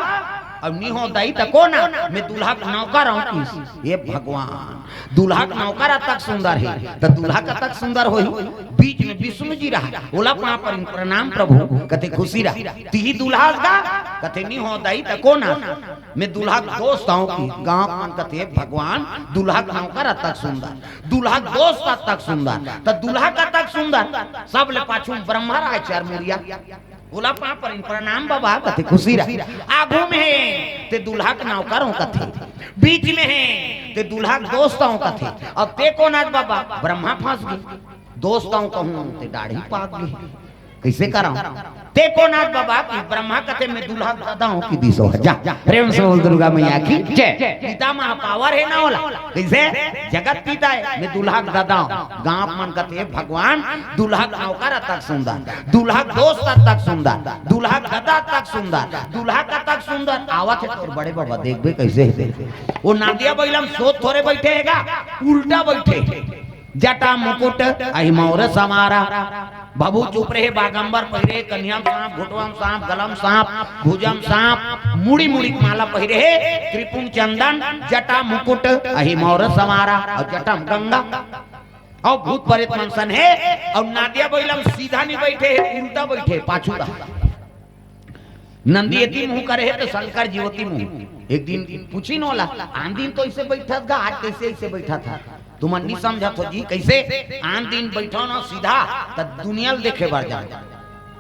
अब नी हो दई त कोन आ, मैं दूल्हा के नौकर हूँ किस। हे भगवान, दूल्हा के नौकर अतक सुंदर हे, त दूल्हा कतक सुंदर होही। बीच में विष्णु जी रहा, ओला पाँव परिन प्रणाम प्रभु, कथे खुशी रहा। तिही दूल्हा गा, कथे नी हो दई त कोन आ, मैं दूल्हा के दोस्त हूँ कि गाँव मन कथे, "भगवान, दूल्हा के नौकर अतक सुंदर, दूल्हा के दोस्त अतक सुंदर, त दूल्हा कतक सुंदर।" सब ले पाछू ब्रह्मा राय चार मुड़िया, ओला पाँव परिन प्रणाम बाबा, कथे खुशी रहा। आगू में हे, ते दूल्हा के नौकर हूँ कथे, बीच में हे, ते दूल्हा के दोस्त हूँ कथे, अब ते कोन आस बाबा? ब्रह्मा फंस गे, दोस्त हूँ कहूँ, ते डाढ़ी पाक गे। कैसे करंव? ते कोन आस बाबा कि ब्रह्मा कथे मैं दूल्हा के ददा हूँ कि दिसो। जा, प्रेम से बोल दुर्गा मैया की जय। पिता महा पावर हे ना ओला। कैसे? जगत पिता हे, मैं दूल्हा के ददा हूँ। गाँव मन कथे भगवान, दूल्हा के नौकर अतक सुंदर, दूल्हा के दोस्त अतक सुंदर, दूल्हा के ददा अतक सुंदर, दूल्हा कतक सुंदर। आवत हे तोर बड़े बाबा, देखबे कैसे हे। वो नांदिया बैला म सोत थोरे बैठे हे गा, उल्टा बैठे हे। जटा मुकुट अहि मौर समारा। भभू चुप रहे, बागंबर पहिरे, कनिहा म सांप, घुटवा म सांप, गला म सांप, भुजा म सांप, मुड़ी मुड़ी के माला पहिरे हे, त्रिपुंड चंदन, जटा मुकुट अहि मौर समारा, अउ जटा म गंगा, अउ भूत प्रेत मन सन हे, अउ नांदिया बैला म सीधा नहीं बैठे हे, उल्टा बैठे, पाछू रहा। नंदी एती मुंह करे हे त शंकर जी ओती मुंह। एक दिन पूछिन ओला, "आन दिन तो ऐसे बैठत गा, आज कैसे ऐसे बैठत हा?" तुमन नहीं समझत हो जी, कैसे? आन दिन बैठो ना सीधा, त दुनिया ल देखे बर जाओ।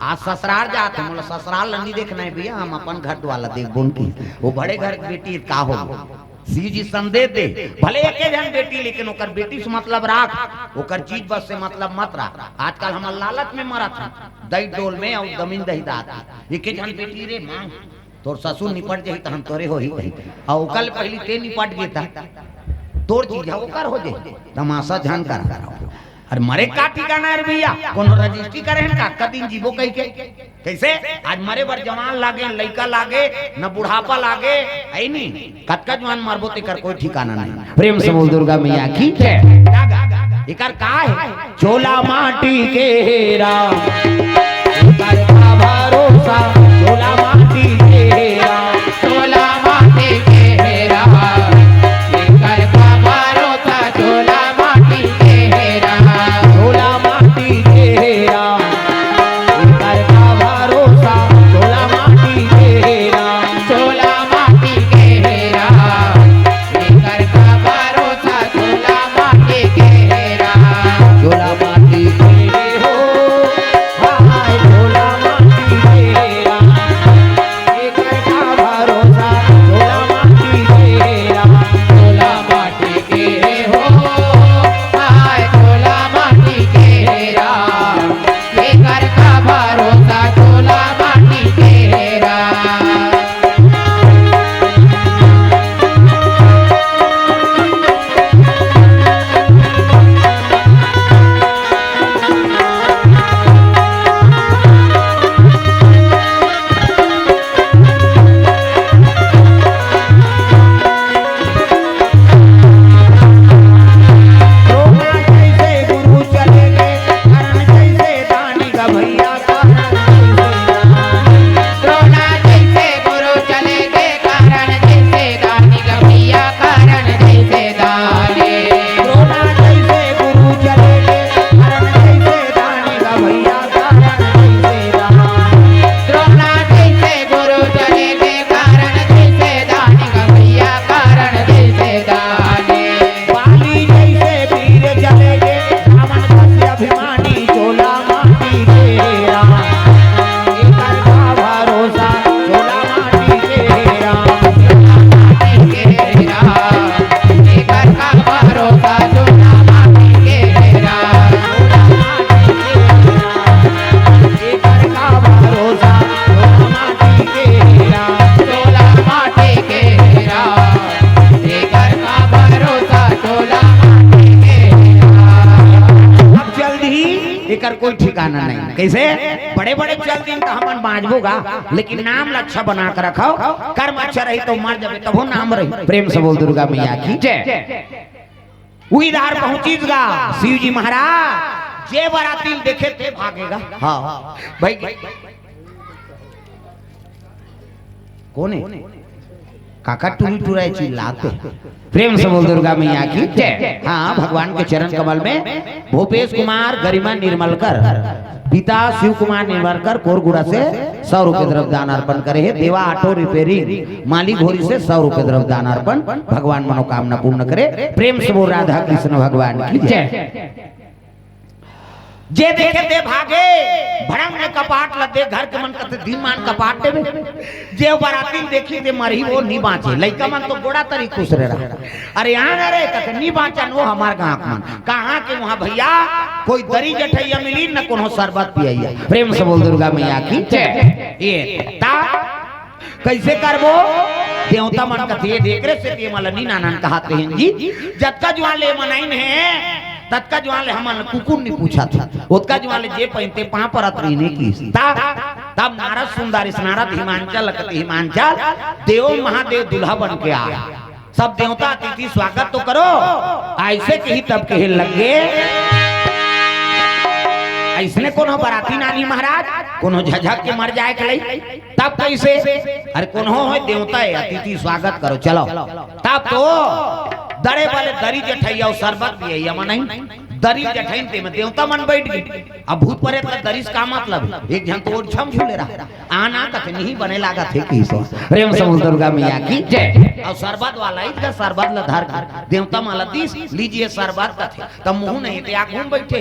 आज ससुराल जात हँव, मोला ससुराल ल नइ देखना हे भैया, हम अपन घर वाला देखबो न कि। वो बड़े घर के बेटी का हो, शिव जी संदेश दे, भले एके झन बेटी, लेकिन ओकर बेटी से मतलब राख, ओकर चीज बस से मतलब मत राख। आजकल हमन लालच में मरत हन, दई डोल में अउ दमिन दही दात। एके झन बेटी रे माँ, तोर ससुर निपट जाही तहन तोरे होही कही, अउ ओकर ले पहिली ते निपट गे त तोर चीज ह ओकर हो जाही। तमाशा झन करा। अरे मरे का ठिकाना हे रे भैया, कोनो रजिस्ट्री करे हन का, कतका दिन जीबो कहि के? कइसे आज मरे बर जवान लागे, लइका लागे, न बुढ़ापा लागे, हे नी? कतका जवान मरबो तेकर कोई ठिकाना नहीं। प्रेम से बोल दुर्गा मैया की जय। एकर का हे? चोला माटी के हे राम, एकर का भरोसा, चोला माटी के हे राम। चोला माटी के हे राम, एकर का भरोसा, चोला माटी के हे राम। चोला माटी के हे राम, एकर का भरोसा, चोला माटी के हे राम। चोला माटी के हे राम, एकर का भरोसा, चोला माटी के हे राम। चोला माटी के हे हो, हाय चोला माटी के हे राम। एकर का भरोसा, चोला माटी के हे राम। चोला माटी के हे हो, हाय चोला माटी के हे राम। एकर का भरोसा, चोला माटी के हे राम। द्रोणा जइसे गुरु चले गे, कर्ण जइसे दानी गवइया कर्ण जइसे दानी। द्रोणा जइसे गुरु चले गे, कर्ण जइसे दानी गवइया कर्ण जइसे दानी। द्रोणा जइसे गुरु चले गे, कर्ण जइसे दानी गवइया कर्ण जइसे दानी। द्रोणा जइसे गुरु चले गे, कर्ण जइसे दानी गवइया कर्ण जइसे दानी। बाली जइसे वीर चले गे, रावण कस अभिमानी चोला माटी के राम। एकर का भरोसा, चोला माटी के राम। चोला माटी के राम। एकर का भरोसा, चोला माटी के राम। चोला माटी के राम। एकर का भरोसा, चोला माटी के राम। चोला माटी के राम। एकर का भरोसा, चोला माटी के राम। अब चल दिही, एकर कोई ठिकाना नहीं। कइसे? बड़े-बड़े चल दिही त हमन बाँचबो गा, लेकिन नाम ल अच्छा बना के रखव। कर्म अच्छा रही त मर जाबे, तभो नाम रही। प्रेम से बोल दुर्गा मैया की जय। उही डाहर पहुँचिस गा शिव जी महाराज, जे बराती ल देखे ते भागे गा। हाँ, भाई, कोन हे? काका टुरी टुराए चिल्लात हे। प्रेम से बोल दुर्गा मैया की जय। हाँ, भगवान के चरण कमल में भूपेश कुमार गरिमा निर्मलकर, पिता शिव कुमार निर्मलकर कोरगुड़ा से सौ रुपए द्रव्य दान अर्पण करे हे। देवा ऑटो रिपेयरिंग माली घोरी से सौ रुपए द्रव्य दान अर्पण। भगवान मनोकामना पूर्ण करे। प्रेम से बोल राधा कृष्ण भगवान की जय। जे देखे ते भागे, भड़ंग में कपाट लदे, घर के मन कथे दिन मान कपाट देबे। जे बराती ल देखही ते मरही, वो नी बाँचे। लइका मन तो गोड़ा तरी खुसरे रहा। अरे आन रे, कथे नी बाँचन वो हमर गाँव के मन। कहाँ के वहाँ भैया, कोई दरी जठइया मिली न कोनो शरबत पियइया। प्रेम से बोल दुर्गा मैया की जय। ये ता कइसे करबो? देवता मन कथे, "ए दे, एकरे सेती एमन ल नी नानन कहत रहेन जी।" जतका जुवार ले एमन आइन हे, ततका जुवार ले हमन ल कुकुर नी पूछत हे। ओतका जुवार ले जे पहिनते पाँव परत रहिन हे कि। तब, तब नारद सुन डारिस, नारद हिमांचल ल कथे, हिमांचल, देव महादेव दूल्हा बन के आए। सब देवता अतिथि स्वागत तो करो। अइसे कही तब कहे लगे, "अइसने कोनो बराती नानी महाराज, कोनो झझक के मर जाए के लई।" तब कइसे? अरे कोनो होय देवता हे, अतिथि स्वागत करो, चलो। तब तो दरे वाले दरी जठइया अउ शरबत पियइया मन नहीं। दरी जठइन ते में देवता मन बइठ गे। अब भूत परेत ला दरिस का मतलब हे? एक झन तो ओछम झूले रहा, आना कथे नहीं बने लागत हे कि सो। प्रेम से बोल दुर्गा मैया की जय। अउ सरबत वाला इधर सरबत ला धर के देवता मन ला दिस, लीजिए सरबत कथे, त मुहूं नहीं ते आगू म बइठे,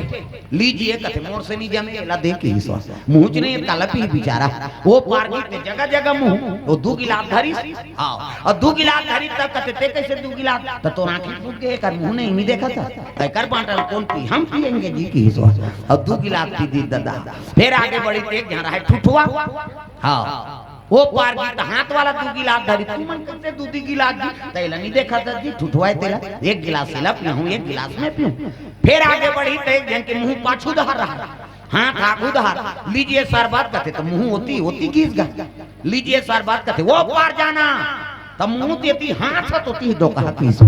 लीजिए कथे, मोर से नहीं जमे, एला दे कि सो। मुहूं च नहीं काला पीही बिचारा। ओ पार गे ते जगह जगह मुहूं, ओ दू गिलास धरिस। हां, अउ दू गिलास धरिस त कथे ते कइसे दू गिलास? त तोर आंखी फूट गे, एकर मुहूं नहीं, नहीं देखत हस। एकर बांटल कोन पी? हम पियेंगे जी कि सो। अउ दू गिलास पी दिस ददा। फेर आगे बढ़िस ते एक झन रहे ठुठुवा। हां, ओ पार गे त हाथ वाला दू गिलास धरिस, तुमन कइसे दू दू गिलास जी? त एला नहीं देखत हस जी, ठुठुवा हे तेला। एक गिलास एला पीहूं, एक गिलास मैं पीहूं। फेर आगे बढ़िस ते एक झन के मुहूं पाछू डहर रहा, हाथ आगू डहर, लीजिए सरबत कथे, त मुहूं ओती, ओती गिस गा। लीजिए सरबत कथे, ओ पार जाना, त मुहूं तेती, हाथ ह तोती डोकहा किस।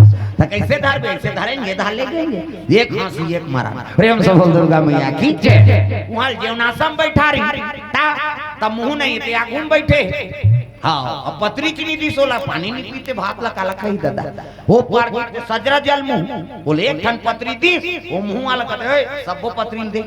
त कइसे धरबे? अइसे धरेंगे, धर ले जाएंगे। एक हांसी, एक मरा। प्रेम से बोल दुर्गा मैया की जय। उहां जेवनासा म बइठा रही, त, त मुहूं नहीं ते आगू म बइठे। हां, अब पतरी च नहीं दिस ओला, पानी नहीं पीते, भात ला काला खाही ददा। ओ पार गे ते सजरा जल मुहूं, ओला एक ठन पतरी दिस, ओ मुहूं वाला कथे, "ए, सब्बो पतरी ल दे।"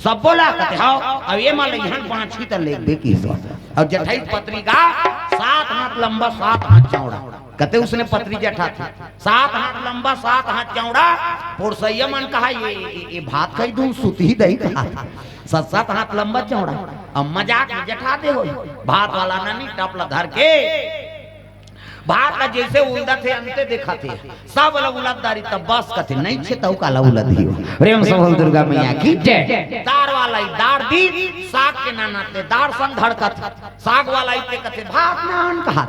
सब्बो ला कथे, "हां।" अब ये मन ल इहां बांचही त लेबे कि सो। अउ जठई पतरी गा, सात हाथ लंबा, सात हाथ चौड़ा। कते उसने पतरी जठाथे, सात हाथ लंबा, सात हाथ चौड़ा। पोरसइया मन कहा, "ये, ये, ये भात खाही धुन सुतही दई कहा।" सात, सात हाथ लंबा चौड़ा। अब मजाक में जठा दे होही। भात वाला ननी टप ला धर के भात ला जइसे उलदथे, अंते देखथे। सब ला उलद डारिस त बस कथे, नहीं छे त अउ काला उलदही। प्रेम से बोल दुर्गा मैया की जय। दार वाला ही दार दिस, साग के नाना ते दार सन धड़कत। साग वाला ही ते कथे, "भात नान" कहा।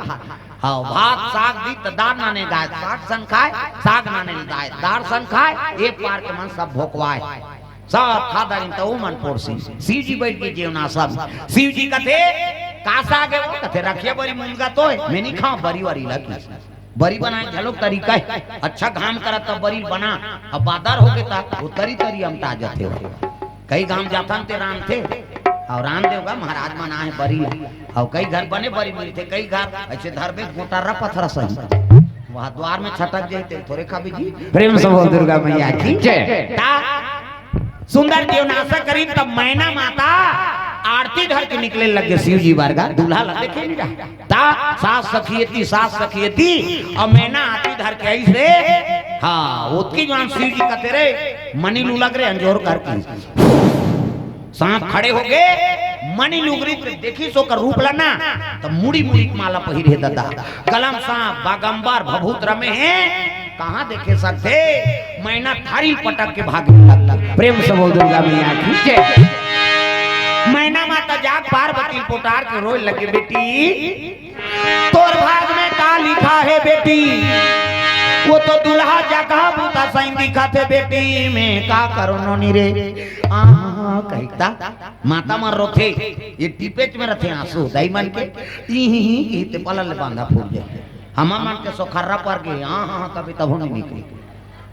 हां, भात साग दिस त दार नाने गाय, साग सन खाय, साग नाने गाय, दार सन खाय, ए पार के मन सब भोकवाय। सब खा डारिन त ओ मन पोरसिन। शिव जी बइठ गे जेवनासा म। शिव जी कथे, "का साग हे ओ?" कथे, "रखिया बरी मुनगा तो हे, मैं नहीं खांव बरी वरी लगी।" बरी बनाय घलो तरीका हे, अच्छा घाम करत त बरी बना, अब बादर हो गे त ओ तरी तरी अमटा जथे। कई गांव जाथन ते रांधथे, अउ रांध देव गा महाराज मन आहे बरी, अउ कई घर बने बरी मिलथे, कई घर अइसे धरबे गोटारा पथरा सही। वहां द्वार में छटक जाही ते थोरे खाबे जी। प्रेम से बोल दुर्गा मैया की जय। त सुंदर जेवनासा करिन, तब मैना माता आरती धर के निकले लगे शिव जी बर गा, दूल्हा ला देखे नहीं रहा। त सास सखी एती, सास सखी एती, अउ मैना आरती धर के आइस रे। हां, ओतकी जुवार शिव जी कथे रे, मनी लुगरी अंजोर करके। सांप खड़े हो गे, मनी लुगरी देखिस ओकर रूप ला ना, त मुड़ी मुड़ी के माला पहिरे हे ददा। कलम सांप, बागंबर, भभूत रमे हे, कहां देखे सकथे? मैना थारी ल पटक के भागे लग। प्रेम से बोल दुर्गा मैया की जय। मैना माता जाग पार्वती ल पोटार के रोय लगे, "बेटी, तोर भाग में का लिखा हे बेटी? वो तो दूल्हा जकहा बूता सही दिखत हे बेटी, मैं का करों नोनी रे?" आहा, कहिता माता मन रोथे, ये टिपेच में रथे आंसू, दाई मन के, इही ही, इही ते पलल ले बांधा फूट जाय। हमर मन के सोखर्रा पर गे, आहा, तबे तभो नहीं निकले।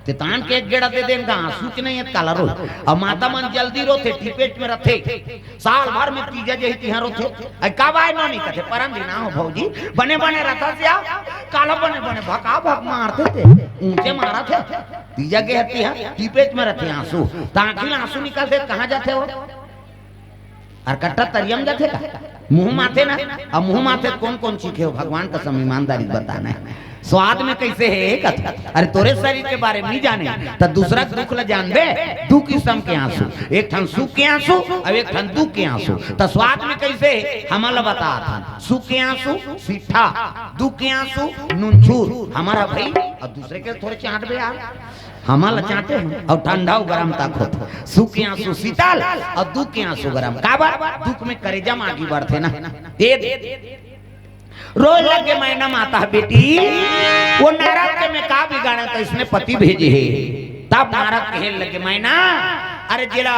ते तान के एक गेड़ा दे देन गा, आंसू च नहीं हे त काला रो। अब माता मन जल्दी रोथे, टिपेच में रथे। साल भर में तीजा जही तिहां रोथे। अई का बाय नोनी कथे, "परन दिन आंव भौजी, बने बने रथस या, काला बने बने भका भक मारथे ते, ऊंचे मारत हे।" तीजा गे हती हा, टिपेच में रथे आंसू। त आंखी ले आंसू निकलथे, कहां जाथे ओ? अउ कट्टा तरिया म जाथे का? मुंह माथे ना, अब मुंह माथे त कोन कोन चीखे हो, भगवान कसम ईमानदारी बताना हे। स्वाद में कइसे हे कथे, अरे तोरे शरीर के बारे में नहीं जाने, त दूसरा के दुख ल जानबे। दू किसम के आंसू, एक ठन सुख के आंसू अउ एक ठन दुख के आंसू। त स्वाद में कइसे हे, हमन ल बतात हन। सुख के आंसू सीठा, दुख के आंसू नुनछूर। हमर ह भई, अउ दूसरे के थोरे चांटबे यार। हमन ल चांटे हो, अउ ठंडा अउ गरम तक होत। सुख के आंसू शीतल अउ दुख के आंसू गरम। काबर? दुख में करेजा म आगी बढ़थे ना। ए रोय लगे मैना माता, "बेटी, वो नारद के मैं का बिगाड़ेंव त इसने पति भेजे हे।" तब नारद कहे लगे, "मैना, अरे जेला,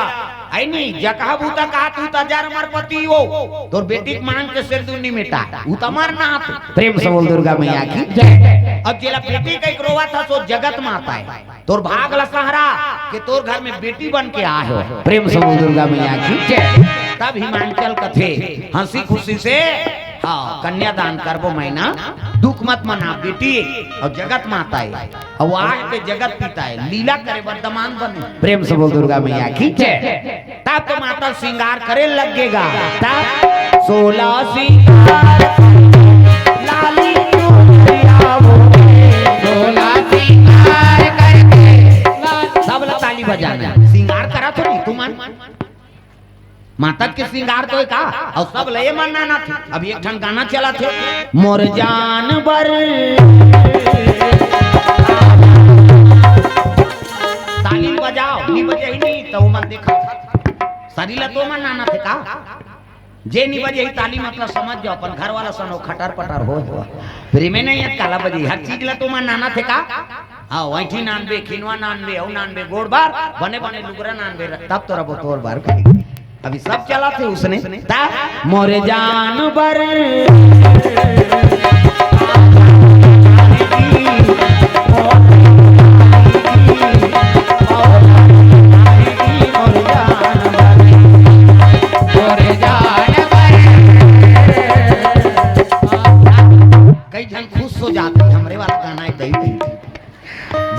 अई नहीं, जकहा बूता कहा तू त जर मर पति हो, तोर बेटी के मांग के सिंदूर नहीं मिटा, ऊ त मर ना आते।" प्रेम से बोल दुर्गा मैया की जय। अब जेला बेटी कहिके रोवत हस, ओ जगत माता हे। तोर भाग ल सहरा के तोर घर में बेटी बन के आय हो। प्रेम से बोल दुर्गा मैया की जय। तब हिमांचल कथे, हंसी खुशी से, हां, कन्यादान करबो मैना, दुख मत मना बेटी, अउ जगत माता हे, अउ आय के जगत पिता हे, लीला करे बर दमांद बने। प्रेम से बोल दुर्गा मैया की जय। तब तो माता श्रृंगार करे लगेगा। तब सोलह श्रृंगार, लाली चुनरिया ओढ़े। सोलह श्रृंगार करके। सब ला ताली बजाना हे। श्रृंगार करा थोड़ी तुमन। माता के श्रृंगार तो हे का? अउ सब ला ये मन नाना थे। अभी एक ठन गाना चला थे, मोर जान बर। ताली बजाओ, नी बजे ही नी, तो मन देखा। सरी ला तो मन नाना थे का? जे नी बजे ही ताली, मतलब समझ जाओ, अपन घर वाला सनो खटर पटर हो, हो। प्रेमे नहीं है, काला बजे, हर चीज ला तो मन नाना थे का? हाँ, वैठी नानबे, खिनवा नानबे, अउ नानबे, गोड़ बार, बने बने लुगरा नानबे, तब तो रबो तोर बार कही। अभी सब चला थे उसने, ता मोरे जान बर। कई झन खुश हो जाते, हमरे वाला गाना हे, दई दई।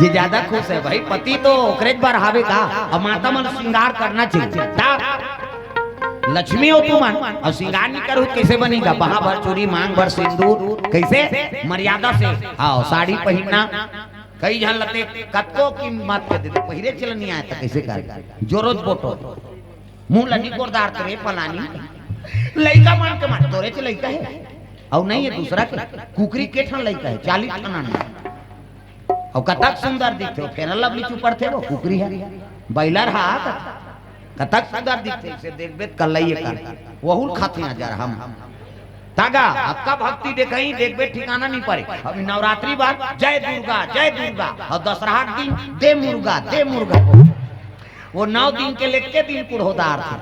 जे ज्यादा खुश हे भाई, पति तो ओकरे बर हावे का, अउ माता मन श्रृंगार करना चाहिए। ता लक्ष्मी हो तुमन, अउ श्रृंगार नी करहू, कइसे बनेगा? बाहाँ भर चूरी, मांग भर सिंदूर, कइसे? मर्यादा से। हाँ, साड़ी पहिरना, कई झन लते कतको कीमत के देते, पहिरे चल नी आय, त कइसे कर? जोरोज बोटो। मुंह ला नी गोरदार करे पलानी। लइका मन के मन, तोरे च लइका हे। अउ नहीं हे दूसरा के। कुकरी के ठन लइका हे, चालीस ठन अंडा। अउ कतक सुंदर दिखथे, Fair and Lovely चुपड़थे वो कुकरी हे। बॉयलर हा, कतक सुंदर दिखथे, इसे देखबे त कल्लई कर। वहू ल खाथे हजार हम। तागा, अतका भक्ति देखई, देखबे ठिकाना नी परे। अभी नवरात्रि बार, जय दुर्गा, जय दुर्गा। अउ दसरहा के दिन, दे मुर्गा, दे मुर्गा। वो नौ दिन के लेके दिन कुड़होदार थे।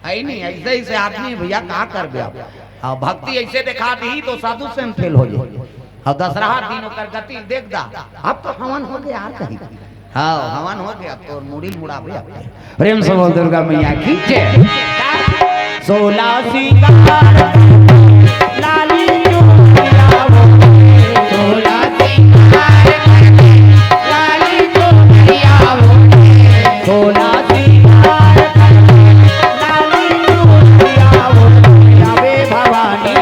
आई नहीं, ऐसे, ऐसे आदमी भैया, का करबे अब? हाँ, भक्ति ऐसे देखा दी तो साधु से फेल हो जाए। अउ दसरहा दिन ओकर गति देख दा, अब तो हवन हो गया यार कहीं। हाँ, हवन हो गया, अब तो मुड़ी मुड़ाबे अब। प्रेम से बोल दुर्गा मैया की जय। सोलह श्रृंगार, लाली चुनरिया ओढ़े। सोलह श्रृंगार करके, लाली चुनरिया ओढ़े। सोलह श्रृंगार करके, लाली चुनरिया ओढ़े। आवे भवानी।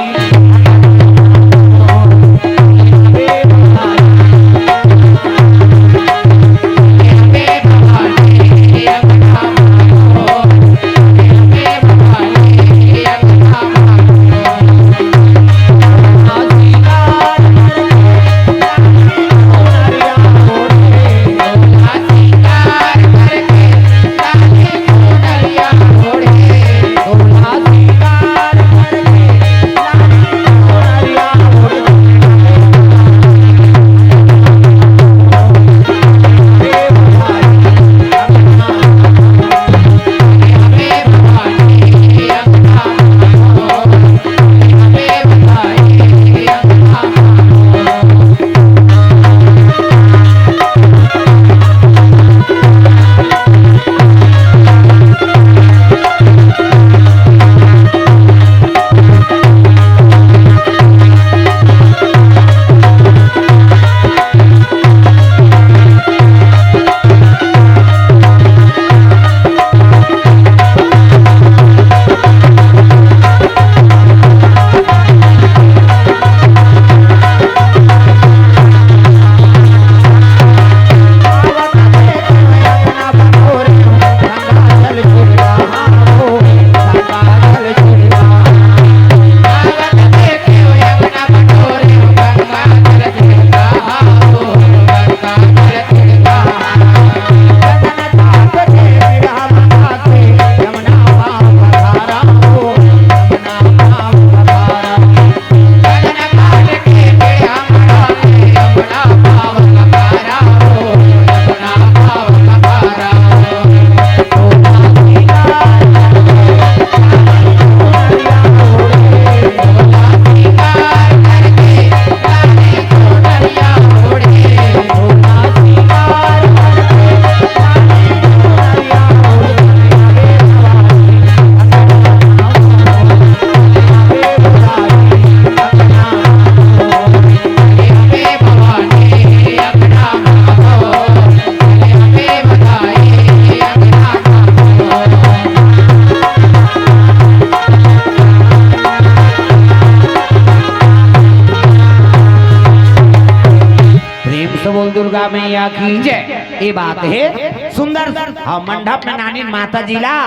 दुर्गा मैया की जय। ये बात हे सुंदर। हाँ, मंडप में नानी माता जी ला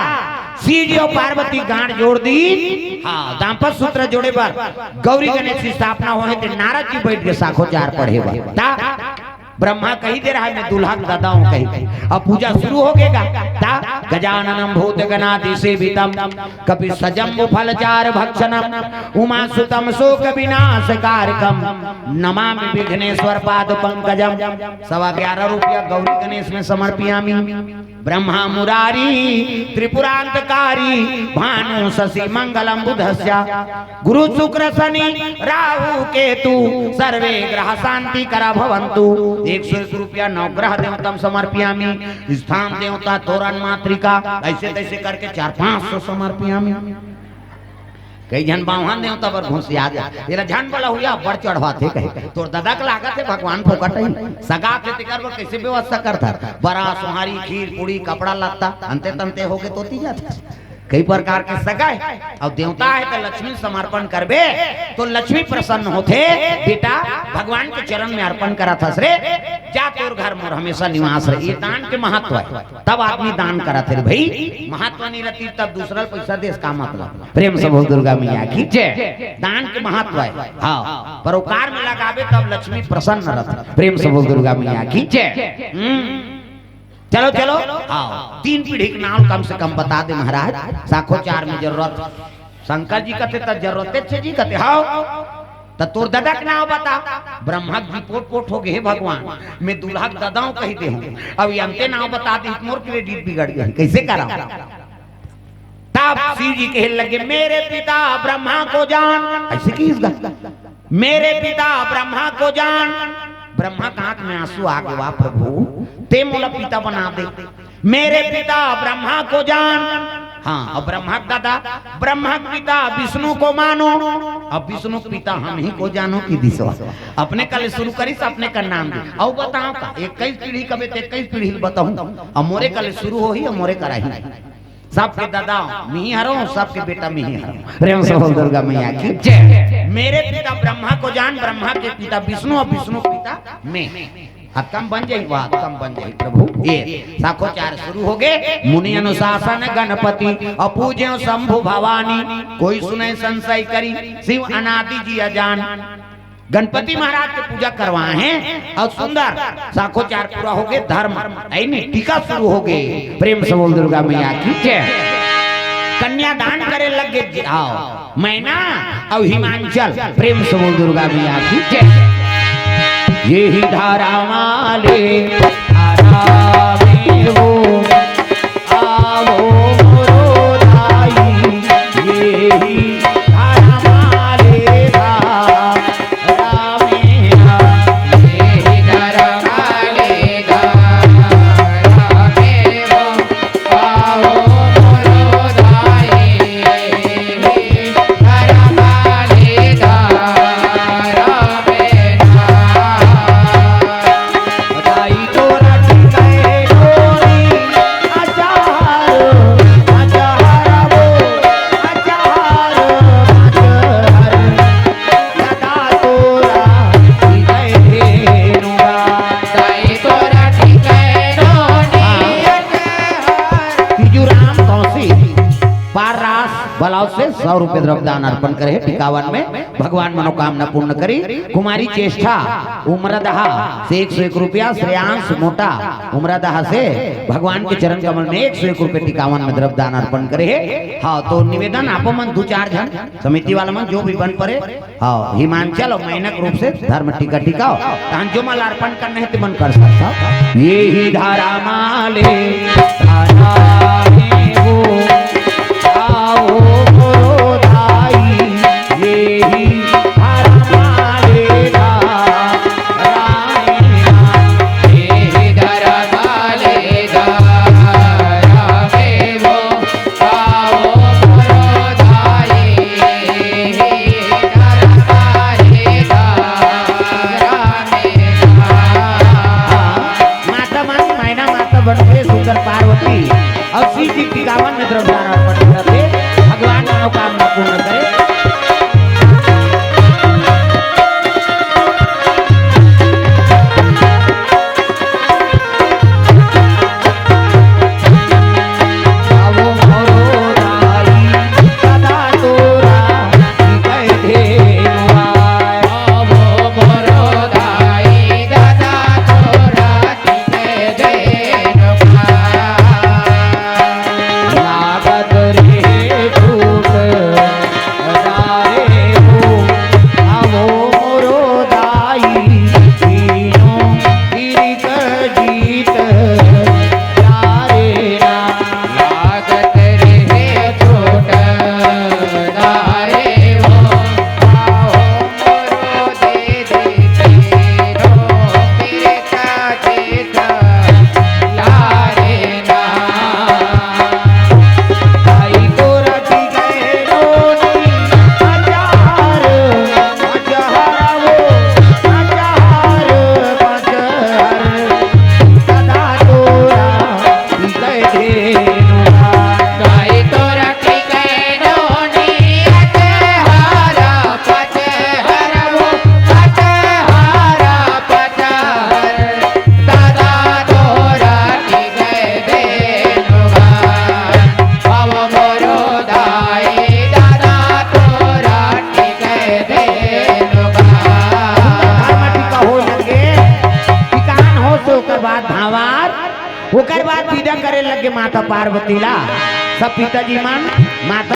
शिव जी अउ पार्वती गांठ जोड़ दीन। हाँ, दांपत्य सूत्र जोड़े बर गौरी गणेश की स्थापना होहे ते नारद जी बैठ के साखोचार पढ़े बर। ता ब्रह्मा कहि दे रहा है, मैं दूल्हा के ददा हूँ कहि। अब पूजा शुरू हो गे गा। ता गजाननम भूत गणादि सेवितम कपि सजम्बु फल चार भक्षणम उमा सुतम शोक विनाश कारकम नमामि विघ्नेश्वर पाद पंकजम। सवा ग्यारह रुपया गौरी गणेश में समर्पयामी। ब्रह्मा मुरारी त्रिपुरांतकारी भानु शशि मंगलम बुधस्य गुरु शुक्र शनि राहु केतु सर्वे ग्रह शांति करा भवंतु। एक सौ एक रुपया नवग्रह देवतम समर्पयामी। स्थान देवता तोरण मातृका, ऐसे तैसे करके चार पाँच सौ समर्पयामी। कई झन बाम्हन देवता बर घुसिया जा, एला झन बला हुआ बड़ चढ़वाथे कहे, तोर ददा के लागत हे भगवान फोकट ही सगा के तेकर बर कैसे व्यवस्था करता, बरा सोहारी खीर पूड़ी कपड़ा लत्ता अंते तंते होके तोती जाता। कई प्रकार के सगा हे। अउ देवता हे त लक्ष्मी समर्पण करबे तो लक्ष्मी प्रसन्न होथे। बेटा भगवान के चरण में अर्पण करत हस रे, जा तोर घर मोर हमेशा निवास रहे। ये दान के महत्व हे, तब आदमी दान करत हे रे भाई। महत्व नहीं रहती तब दूसरा पैसा देस का मतलब। प्रेम से बोल दुर्गा मैया की जय। दान के महत्व हे। हाँ, परोपकार में लगाबे तब लक्ष्मी प्रसन्न रहत। प्रेम से बोल दुर्गा मैया की जय। हम्म। चलो चलो, हाँ, तीन पीढ़ी के नाम कम से कम बता दे महाराज। साखोचार में जरूरत, शंकर जी कथे त जरूरत हे जी कथे। हाँ, त तोर ददा के नाम बता। ब्रह्मा जी पोट पोट हो गे, हे भगवान, मैं दूल्हा के ददा हूँ कहि दे हूँ। अब ये अंते नाम बता दे, मोर क्रेडिट बिगड़ गे, कैसे करा? तब शिव जी कहे लगे, मेरे पिता ब्रह्मा को जान। ऐसे किस गा, मेरे पिता ब्रह्मा को जान। ब्रह्मा के आंख में आंसू आ गे, वाह प्रभु, ते मोला पिता बना दे। मेरे पिता ब्रह्मा को जान। हाँ, अब ब्रह्मा के ददा, ब्रह्मा के पिता विष्णु को मानो। अब विष्णु के पिता हम ही को जानो कि दिसवा। अपने कले शुरू करिस, अपने का नाम दे। अउ बताओ का, इक्कीस पीढ़ी कबे ते इक्कीस पीढ़ी बताऊं। अब मोरे कले शुरू होही, अब मोरे करा ही। सबके ददा मिही हरो, सबके बेटा मिही हरो। प्रेम से बोल दुर्गा मैया की जय। मेरे पिता ब्रह्मा को जान, ब्रह्मा के पिता विष्णु और विष्णु के पिता मैं। अब कम बन जाई, वाह, कम बन जाई प्रभु। ये साखोचार शुरू हो गे। मुनि अनुशासन गणपति और पूज्यो शंभु भवानी, कोई सुने संशय करी शिव अनादि जिया जान। गणपति महाराज के पूजा करवाए हैं और सुंदर साखोचार पूरा हो गे। धर्म ऐनी टीका शुरू हो गे। प्रेम से बोल दुर्गा मैया की जय। कन्यादान करे लग गे, आओ मैना और हिमांचल। प्रेम से बोल दुर्गा मैया की जय। ये ही धारा वाले धारा में वो आवो मोरो दाई, ये ही धारा वाले धारा में आ, ये ही धारा वाले धारा में वो तीजू राम कौशिक पाररास बलौद से सौ रुपये द्रव्य दान अर्पण करे हे टिकावन में। भगवान मनोकामना पूर्ण करी। कुमारी चेष्टा उमरदहा से एक सौ एक रुपया, श्रेयांश मोटा उमरदहा से भगवान के चरण कमल में एक सौ एक रुपये टिकावन में द्रव्य दान अर्पण करे हे। हाँ, तो निवेदन, आप मन दू चार झन समिति वाला मन जो भी बन परे, हाँ, हिमांचल और मैनक रूप से धर्म टीका टिकाओ। तान जो मन अर्पण करने हे ते मन कर सकता। ये ही धारा माले धारा में वो, आओ मोरो दाई, ये ही धारा माले धारा में आ, ये ही धारा माले धारा में वो, माता मन, मैना माता बन के सुंदर पार्वती और शिव जी टिकावन में द्रव्यदान अर्पण करत हे। भगवान मनोकामना पूर्ण करे। धर्म टीका हो लगे, टिकान हो से ओकर बाद भावार, ओकर बाद विदा करे लगे माता पार्वती ला। सब पिताजी मन माता